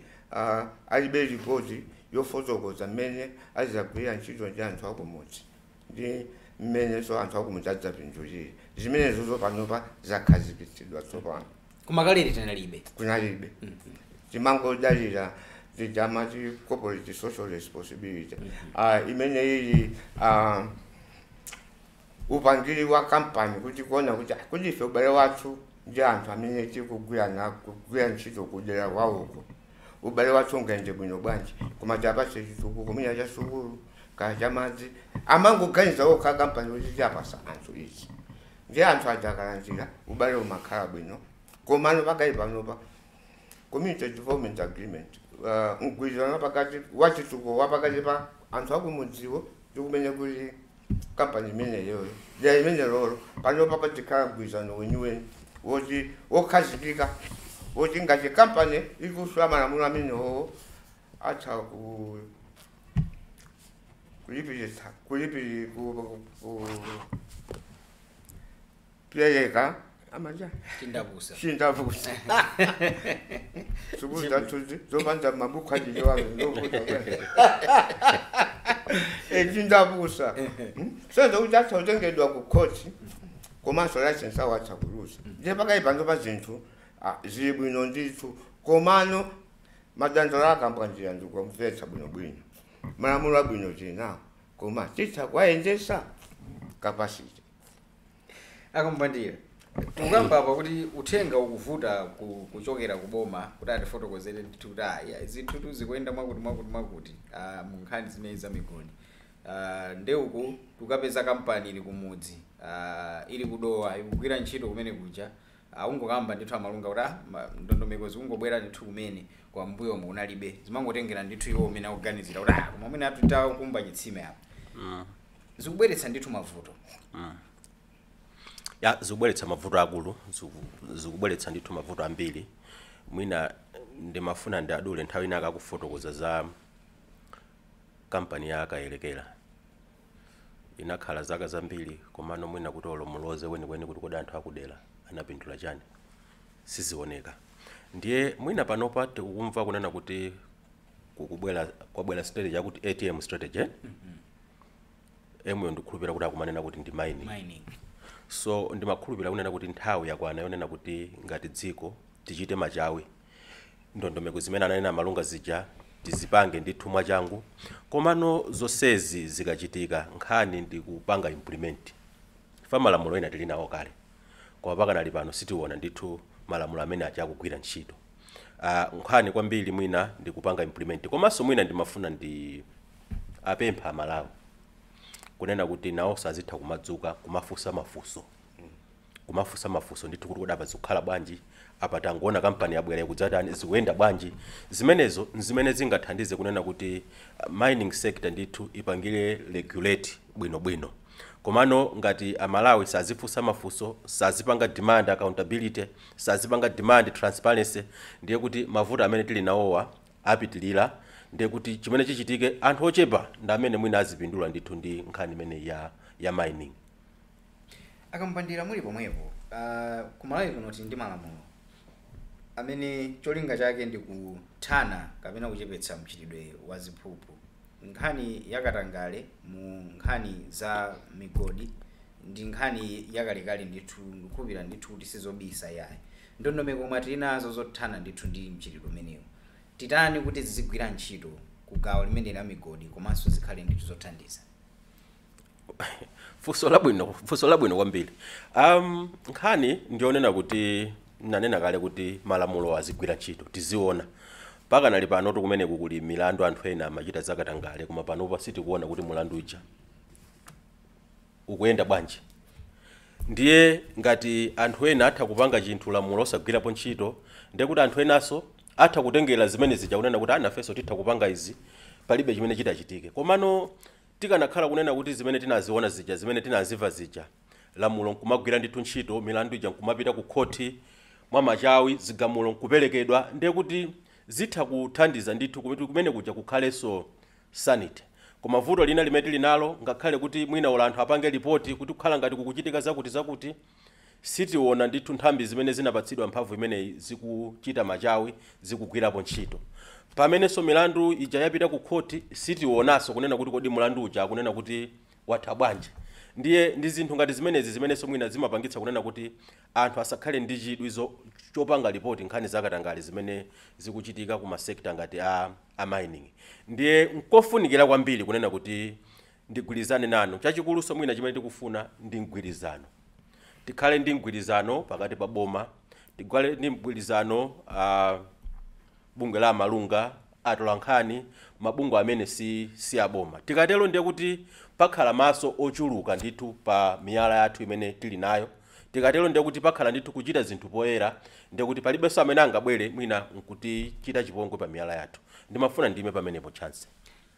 alibe ripoti yofotokoza mmene azagwira ntchito ndi anthu akumudzi ndi mmenenso anthu akumudzi adzapindulire. Zimenezo panopa zakhazikitsidwa tsopano. Koma kalere tinalibe. Kunalibe, timangodalira tidamati corporate social responsibility, imene ili upangiri wa kampani kuti kuona kuti kuti ife ubale wathu ndi anthu amene tikugwira kugwira ntchito kudera kwawoko, ubale wathu ungayende bwino bwanji, koma tiapatse chitukuko mwina cha sukulu kaya cha madzi. Amangoganiza okha kampani kuti tiapasa anthu izi ndi anthu aja akalandira, ubale umakhala bwino. Komano pakali panopa community development agreement, mgwirizano pakati wachitukuko wapakati pa anthu akumudziwo ndi kumene kuli kampani imeneyoyo, dera imene lolo, panopa pazikhala mgwirizano weniweni woti wokhazikika, woti ngati kampani ikuswa malamulo amenewo atha ku kulipiritsa kulipiri ku pereka amaja Chindapusa. Chindapusa. Sukulu zathu zopanda mabuku ajijowa zokuta chindapusa so zokuti atha kutengedwa ku khoti, komanso license awo atha kuluza. Ndiye pakali pano pa zinthu zili bwino ndithu, komano madandaulo akambwanjira ndikumvetsa bwinobwino. Malamulo abwino tinawo, koma titha kuwayendesa capacity. Akambandira, tikukamba apa kuti uthenga ukuvuta kuchokera kuboma kuti atifotokozere ndithu kuti ya, zinthutu zikuyenda mwakuti mwakuti mwakuti, mu nkhani zimene za migodi. Ndeuku tukapeza kampani ili kumudzi, ili kudowa, ikugwira ntchito kumene kuja, ungokamba ndithu amalunga kuti ndondomeko zikungobwera ndithu kumene kwa mbuyo kunalibe, zimangotengera ndithu iwo umene akuganizira kuti koma mwina atutakumba chitsime apa. Zikubweretsa ndithu mavuto. Ya, zikubweretsa mavuto akulu, zikubweretsa ndithu mavuto ambiri. Mwina ndimafuna ndiadule nthawi ina akakufotokoza za kampani ya Akayelekera, inakhala zaka zambiri, komano mwina kuti olomuloze kwenikweni kuti kodi anthu akudera anapindula chani, sizioneka. Ndiye mwina panopa tikumva kunena kuti kukubwera kwabwera strategy yakuti ATM strategy, eh? Emuyo ndikukhulupirira kuti akumanena kuti ndi mining. Mining. So ndimakhulupirira kunena kuti nthawi yakwana yonena kuti ngati dziko tichite machawi, ndondomeko zimene ananena Malunga zija tizipange ndithu mwachangu. Komano zonsezi zikachitika, nkhani ndi kupanga implement fa malamulo ena tili nawo kale, koma pakanali pano sitiona ndithu malamulo amene aja akugwira ntchito. Nkhani kwambiri mwina ndi kupanga implement. Komanso mwina ndimafuna ndi apempha Amalawi kunena kuti nawonso azitha kumadzuka kumafunsa mafunso, kumafunsa mafunso ndithu kuti kodi apa zikukhala bwanji, apa tangoona kampani yabwera ikudzatani, zikuyenda bwanji. Zimenezo nzimene zingathandize kunena kuti mining sector ndithu ipangire regulate bwinobwino. Komano ngati Amalawi sazifunsa mafunso, sazipanga demand accountability, sazipanga demand transparency, ndiye kuti mavuto amene tili nawowa apitilira. Ndiye kuti chimene chichitike, anthu ochepa ndi amene mwina azipindula ndithu ndi nkhani imene ya mining. Akambandira, muli pomwepo, kumalawi kuno tili ndi malamulo amene cholinga chake ndi kuthana kapena kuchepetsa mchitidwe wa ziphuphu, nkhani yakatangale mu nkhani za migodi ndi nkhani yakalekale ndithu. Ndikukhulupirira ndithu kuti sizobisa yayi. Ndondomeko mwe tili nazo zothana ndithu ndi mchitidwe umenewu, titani kuti zizigwira ntchito ku gawo limene la migodi komanso zikhale ndithu zothandiza? Funso labwino, funso labwino kwambiri. Nkhani ndionena kuti nanena kale kuti malamulo azigwira ntchito, tiziona. Pakanali pano kumeneku kuli milandu, anthu ena amachita zakatangale, koma panopa sitikuona kuti mulandu uja ukuyenda bwanji. Ndiye ngati anthu ena atha kupanga chinthu lamulo osagwirapo ntchito, ndiye kuti anthu enanso atha kutengera zimene zija kunena kuti anafenso titha kupanga izi, palibe chimene chitachitike. Komano Tikanakhala kunena kuti zimene tinaziona zija, zimene tinazimva zija, lamulo nkumagwira ndithu ntchito, milandu ija nkumapita ku khoti mwa machawi, zigamulo nkuperekedwa, ndiye kuti zitha kuthandiza ndithu kuti kumene kuja kukhalenso sanity. Koma vuto lina limene tili nalo, ngakhale kuti mwina ula anthu apange ripoti kuti kukhala ngati kukuchitika zakuti zakuti, sitiona ndithu nthambi zimene zinapatsidwa mphamvu imeneyi zikuchita machawi, zikugwirapo ntchito. Pamenenso milandu ija yapita ku khoti, sitionanso kunena kuti kodi mulandu uja akunena kuti watha bwanji. Ndiye ndi zinthu ngati zimenezi zimenenso mwina zimapangitsa kunena kuti anthu asakhale ndi chidwi chopanga ripoti nkhani zakatangale zimene zikuchitika ku masekta ngati a mining. Ndiye nkofunikira kwambiri kunena kuti ndigwirizane nanu. Chachikuluso mwina chimene tikufuna ndi mgwirizano. Tikhale ndi mgwirizano pakati pa boma, tikhale ndi mgwirizano bungwe la malunga, atolankhani, mabungwe amene si aboma. Tikatero ndiye kuti pakhala maso ochuluka ndithu pa miyala yathu imene tili nayo. Tikatero ndiye kuti pakhala ndithu kuchita zinthu poyera, ndiye kuti palibenso amene angabwere mwina nkutichita chipongwe pa miyala yathu. Ndimafuna ndime pamenepo, Chance.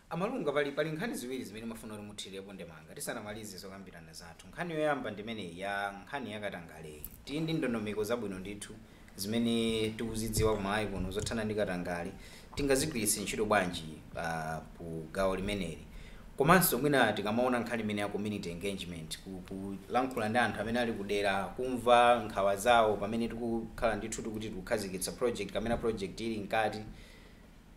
Amalunga, pali nkhani ziwiri zimene mafuna kuti muthirepo ndemanga tisanamalize zokambirana zathu. Nkhani yoyamba ndimene ya nkhani yakatangale. Tili ndi ndondomeko zabwino ndithu zimene tikuzidziwa kumalawi kuno zothana ndi katangale, tingazigwiritse ntchito bwanji ku gawo limeneli? Komanso mwina tikamaona nkhani imene ya community engagement, kulankhula ndi anthu amene ali kudera, kumva nkhawa zawo pamene tikukhala ndithu tikuti tikukhazikitsa project kapena project ili mkati,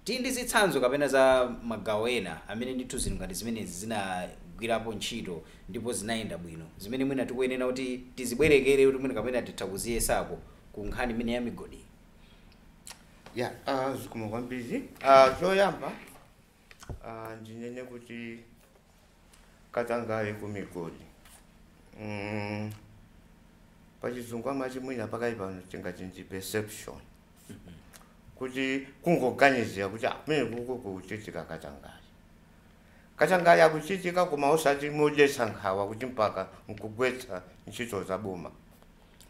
tili ndi zitsanzo kapena za magawo ena amene ndithu zinthu ngati zimenezi zinagwirapo ntchito ndipo zinayenda bwino, zimene mwina tikuyenera kuti tizibwerekere, kuti mwina kapena titha kuziyesako ku nkhani imene ya migodi? Ya, zikomo kwambiri. Choyamba ndinene kuti katangale ku migodi, pachizungu amati mwina pakali pano tingati ndi perception, kuti kungoganizira kuti kumene kuko kuchitika katangale. Katangale akuchitika, koma osati modetsa nkhawa kuti mpaka nkugwetsa ntchito za boma.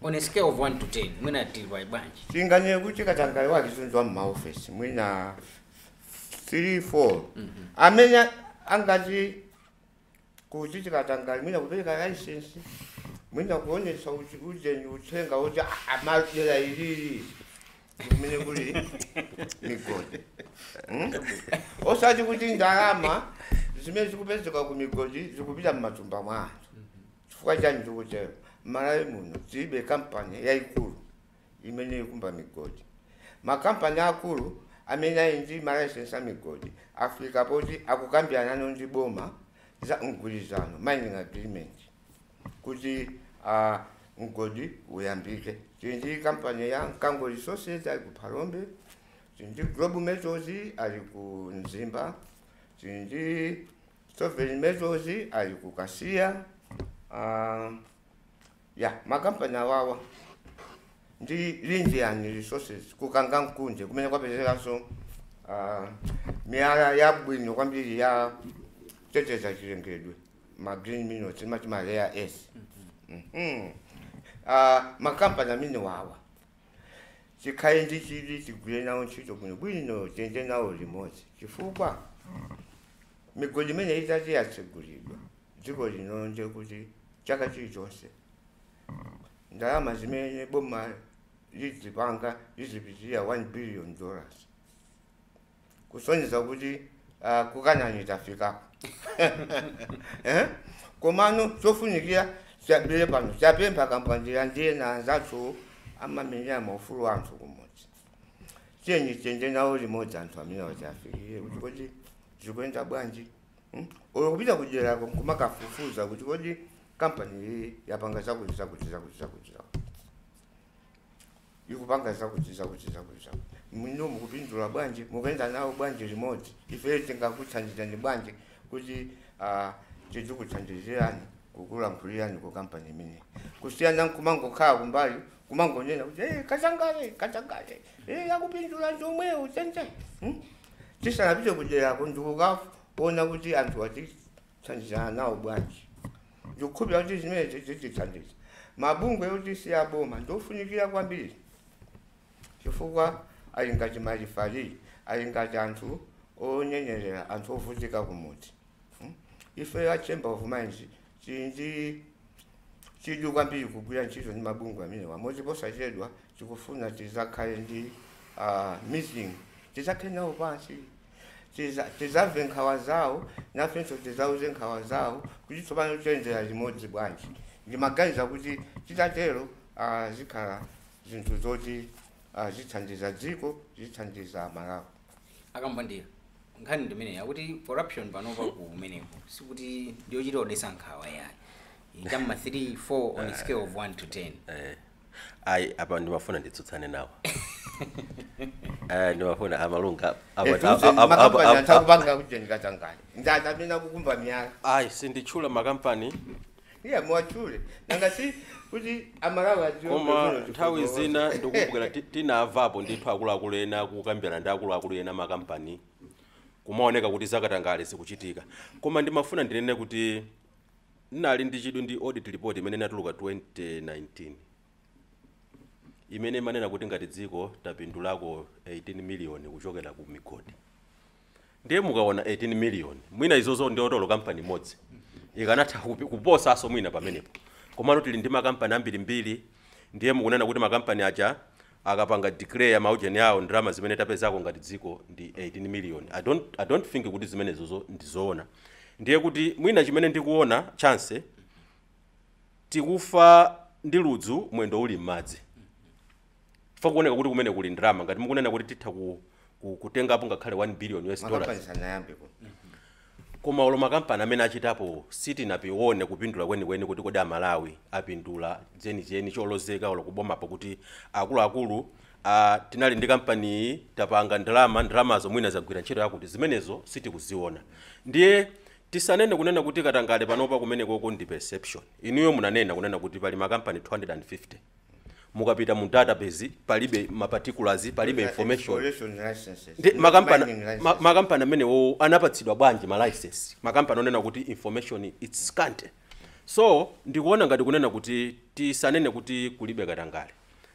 On a scale of 1 to 10, mwina tili pa bwanji? Tinganene kuti katangale wake mmaofesi mwina 3 4, amene angati kuchitika katangale mwina kupereka license, mwina kuonetsa ujeni uthenga kuti amadera ilili kumene kuli migodi. Osati kuti ndalama zimene zikupezeka ku migodi zikupita m'matumba mwa anthu. Chifukwa chani ndikutero? Malawi muno tilibe kampani yayikulu imene ikumba migodi. Makampani akulu amene ali ndi malaisensi a migodi afika poti akukambirana ndi boma za mgwirizano, mining agreement, kuti mgodi uyambike. Tili ndi kampani ya Mkango Resources ali ku Phalombe, tili ndi Global Metals ali ku Mzimba, tili ndi Sovereign Metals ali ku Kasiya. Ya, makampani awawa ndi Lindian Resources ku Kangankunde, kumene kwapezekanso miyala yabwino kwambiri ya teteza chilengedwe, ma green minerals, timati ma rare earth. Makampani amene wawa tikhale ndi chidwi, tigwire nawo ntchito bwino bwino, tiyende nawo limodzi, chifukwa migodi imene itati yatsegulidwa dziko lino, ndiye kuti chaka chilichonse ndalama zimene boma lizipanga lizipitirira $1 billion, kusonyeza kuti kukanani tafikako, eh? Komano chofunikira chambire pano chapempha kampandira ndiye na anzathu amamenyera maufulu anthu kumudzi, tiyeni tiyende nawo limodzi anthu amene wachafikire kuti kodi zikuyenda bwanji, Olo kupita kudyerako nkumakafufuza kuti kodi kampani iyi yapanga zakuti zakuti zakuti zakuti zakuti, ikupanga zakuti zakuti zakuti zakuti, muno mukupindula bwanji, mukuyenda nawo bwanji limodzi, ife tingakuthandizani bwanji kuti tizikuthandizirani kukulankhulirani ku kampani imeneyi, kusiyana nkumangokhala kumbali kumangonena kuti hey, katangale katangale, hey, akupindula ndomwewo chenje, Tisanapite kuderako ndikukaona kuti anthu atithandizana nawo bwanji. Ndikukhulupirira kuti zimene zitithandiza. Mabungwe kuti si aboma ndofunikira kwambiri, chifukwa ali ngati ma referee, ali ngati anthu onyenyerera anthu ovutika kumudzi. Ife ya Chamber of Mines tili ndi chidwi kwambiri kugwira ntchito ndi mabungwe amenewa, moti posachedwa tikufuna tizakhale ndi meeting, tizakhale nawo pansi, tizamve nkhawa zawo, nafenso tizauze nkhawa zawo kuti tsopano tiyendera limodzi bwanji. Ndimaganiza kuti titatero zikhala zinthu zoti zithandiza dziko, zithandiza Malawi. Akambwandira, nkhani ndimene yakuti corruption panopa kumeneko sikuti ndiyochita odetsa nkhawa yayi, chamma 3 4 on a scale of 1 to 10. Ayi, apa ndimafuna nditsutsane nawo. Ndimafuna amalunga Makampani atakupanga kuti ndikatangale ndati amene akukumba miyala. Ayi, sinditchula makampani. Iye muwatchule, nanga si kuti Amalawi adziwe Koma bwino. Nthawi zina ndikumbukira tinamvapo ndithu akuluakulu ena kukambirana ndi akuluakulu ena makampani, kumaoneka kuti zakatangale zikuchitika. Koma ndimafuna ndinene kuti ndinali ndi chidwi ndi audit report imene inatuluka 2019, imene imanena kuti ngati dziko tapindulako 18 million kuchokera ku migodi. Ndiye mukaona 18 million, mwina izozo ndi otolo kampani imodzi ikanatha kuposaso mwina pamenepo. Komano tili ndi makampani ambirimbiri. Ndiye mukunena kuti makampani aja akapanga declare maujeni awo, ndalama zimene tapezako ngati dziko ndi 18 million. I don't think kuti zimenezozo ndizoona. Ndiye kuti mwina chimene ndikuona, chance tikufa ndi ludzu mwendo uli m'madzi. Fa kuoneka kuti kumene kuli ndalama, ngati mukunena kuti titha kutengapo ngakhale 1 billion US dollars. Makampani sanayambeko. Koma olo makampani amene achitapo, sitinapione kupindula kwenikweni kuti kodi Amalawi apindula zenizeni cholozeka olo kubomapo kuti akuluakulu, tinali ndi kampani iyi, tapanga ndalama, ndalamazo mwina zagwira ntchito yakuti, zimenezo sitikuziona. Ndiye tisanene kunena kuti katangale panopa kumenekoko ndi perception. Inuyo munanena kunena kuti pali makampani 250, mukapita mu database palibe ma particulars, palibe information. Exploration licenses. Ndi makampani Mining licenses. Makampani amenewo anapatsidwa bwanji ma license, makampani onena kuti information it's scanty? So ndikuona ngati kunena kuti tisanene kuti kulibe katangale.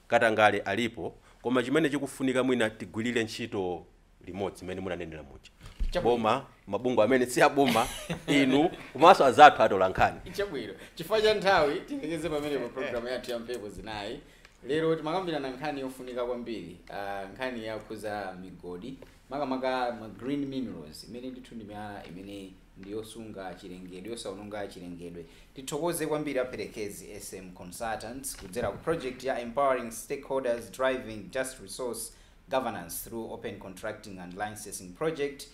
Katangale alipo, koma chimene chikufunika mwina tigwirire ntchito limodzi imene munanenera muja, boma, mabungwe amene si aboma, inu komanso azathu atola nkhani. Chabwino, chifukwa cha nthawi tilekeze pamenepo programu yathu ya Mphepo Zinayi. Lero timakambirana nkhani yofunika kwambiri, nkhani yakhuza migodi, makamaka ma green minerals, imene ndithu ndi miyala imene ndiyosunga chilengedwe, yosaononga chilengedwe. Tithokoze kwambiri aperekezi SM Consultants kudzera ku project ya Empowering Stakeholders Driving Just Resource Governance through Open Contracting and Licensing Project,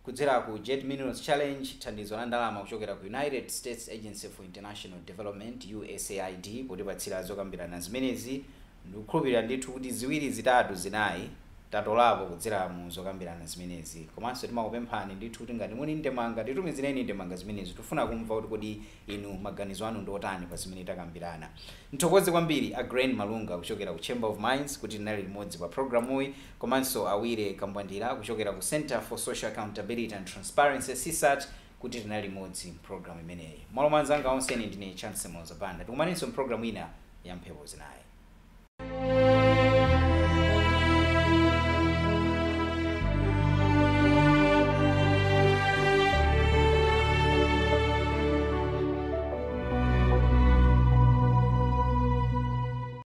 kudzera ku Jet Minerals Challenge, thandizo la ndalama kuchokera ku United States Agency for International Development, USAID, potipatsira zokambirana zimenezi. Ndikukhulupirira ndithu kuti ziwiri, zitatu, zinayi tatolapo kudzera mu zokambirana zimenezi. Komanso timakupemphani ndithu kuti ngati muli ndemanga, titumizireni ndemanga zimenezi. Tifuna kumva kuti kodi inu maganizo anu ndi otani pa zimene takambirana. Nthokoze kwambiri a Grain Malunga kuchokera ku Chamber of Mines kuti tinali limodzi pa programuyi, komanso Awire Kambwandira kuchokera ku Center for Social Accountability and Transparency, CSAT, kuti tinali limodzi mpulogalamu imeneyi. Malo mwa anzanga onse, ine ndine Chance Mozabanda. Tikumanenso mpulogalamu ina ya Mphepo Zinayi.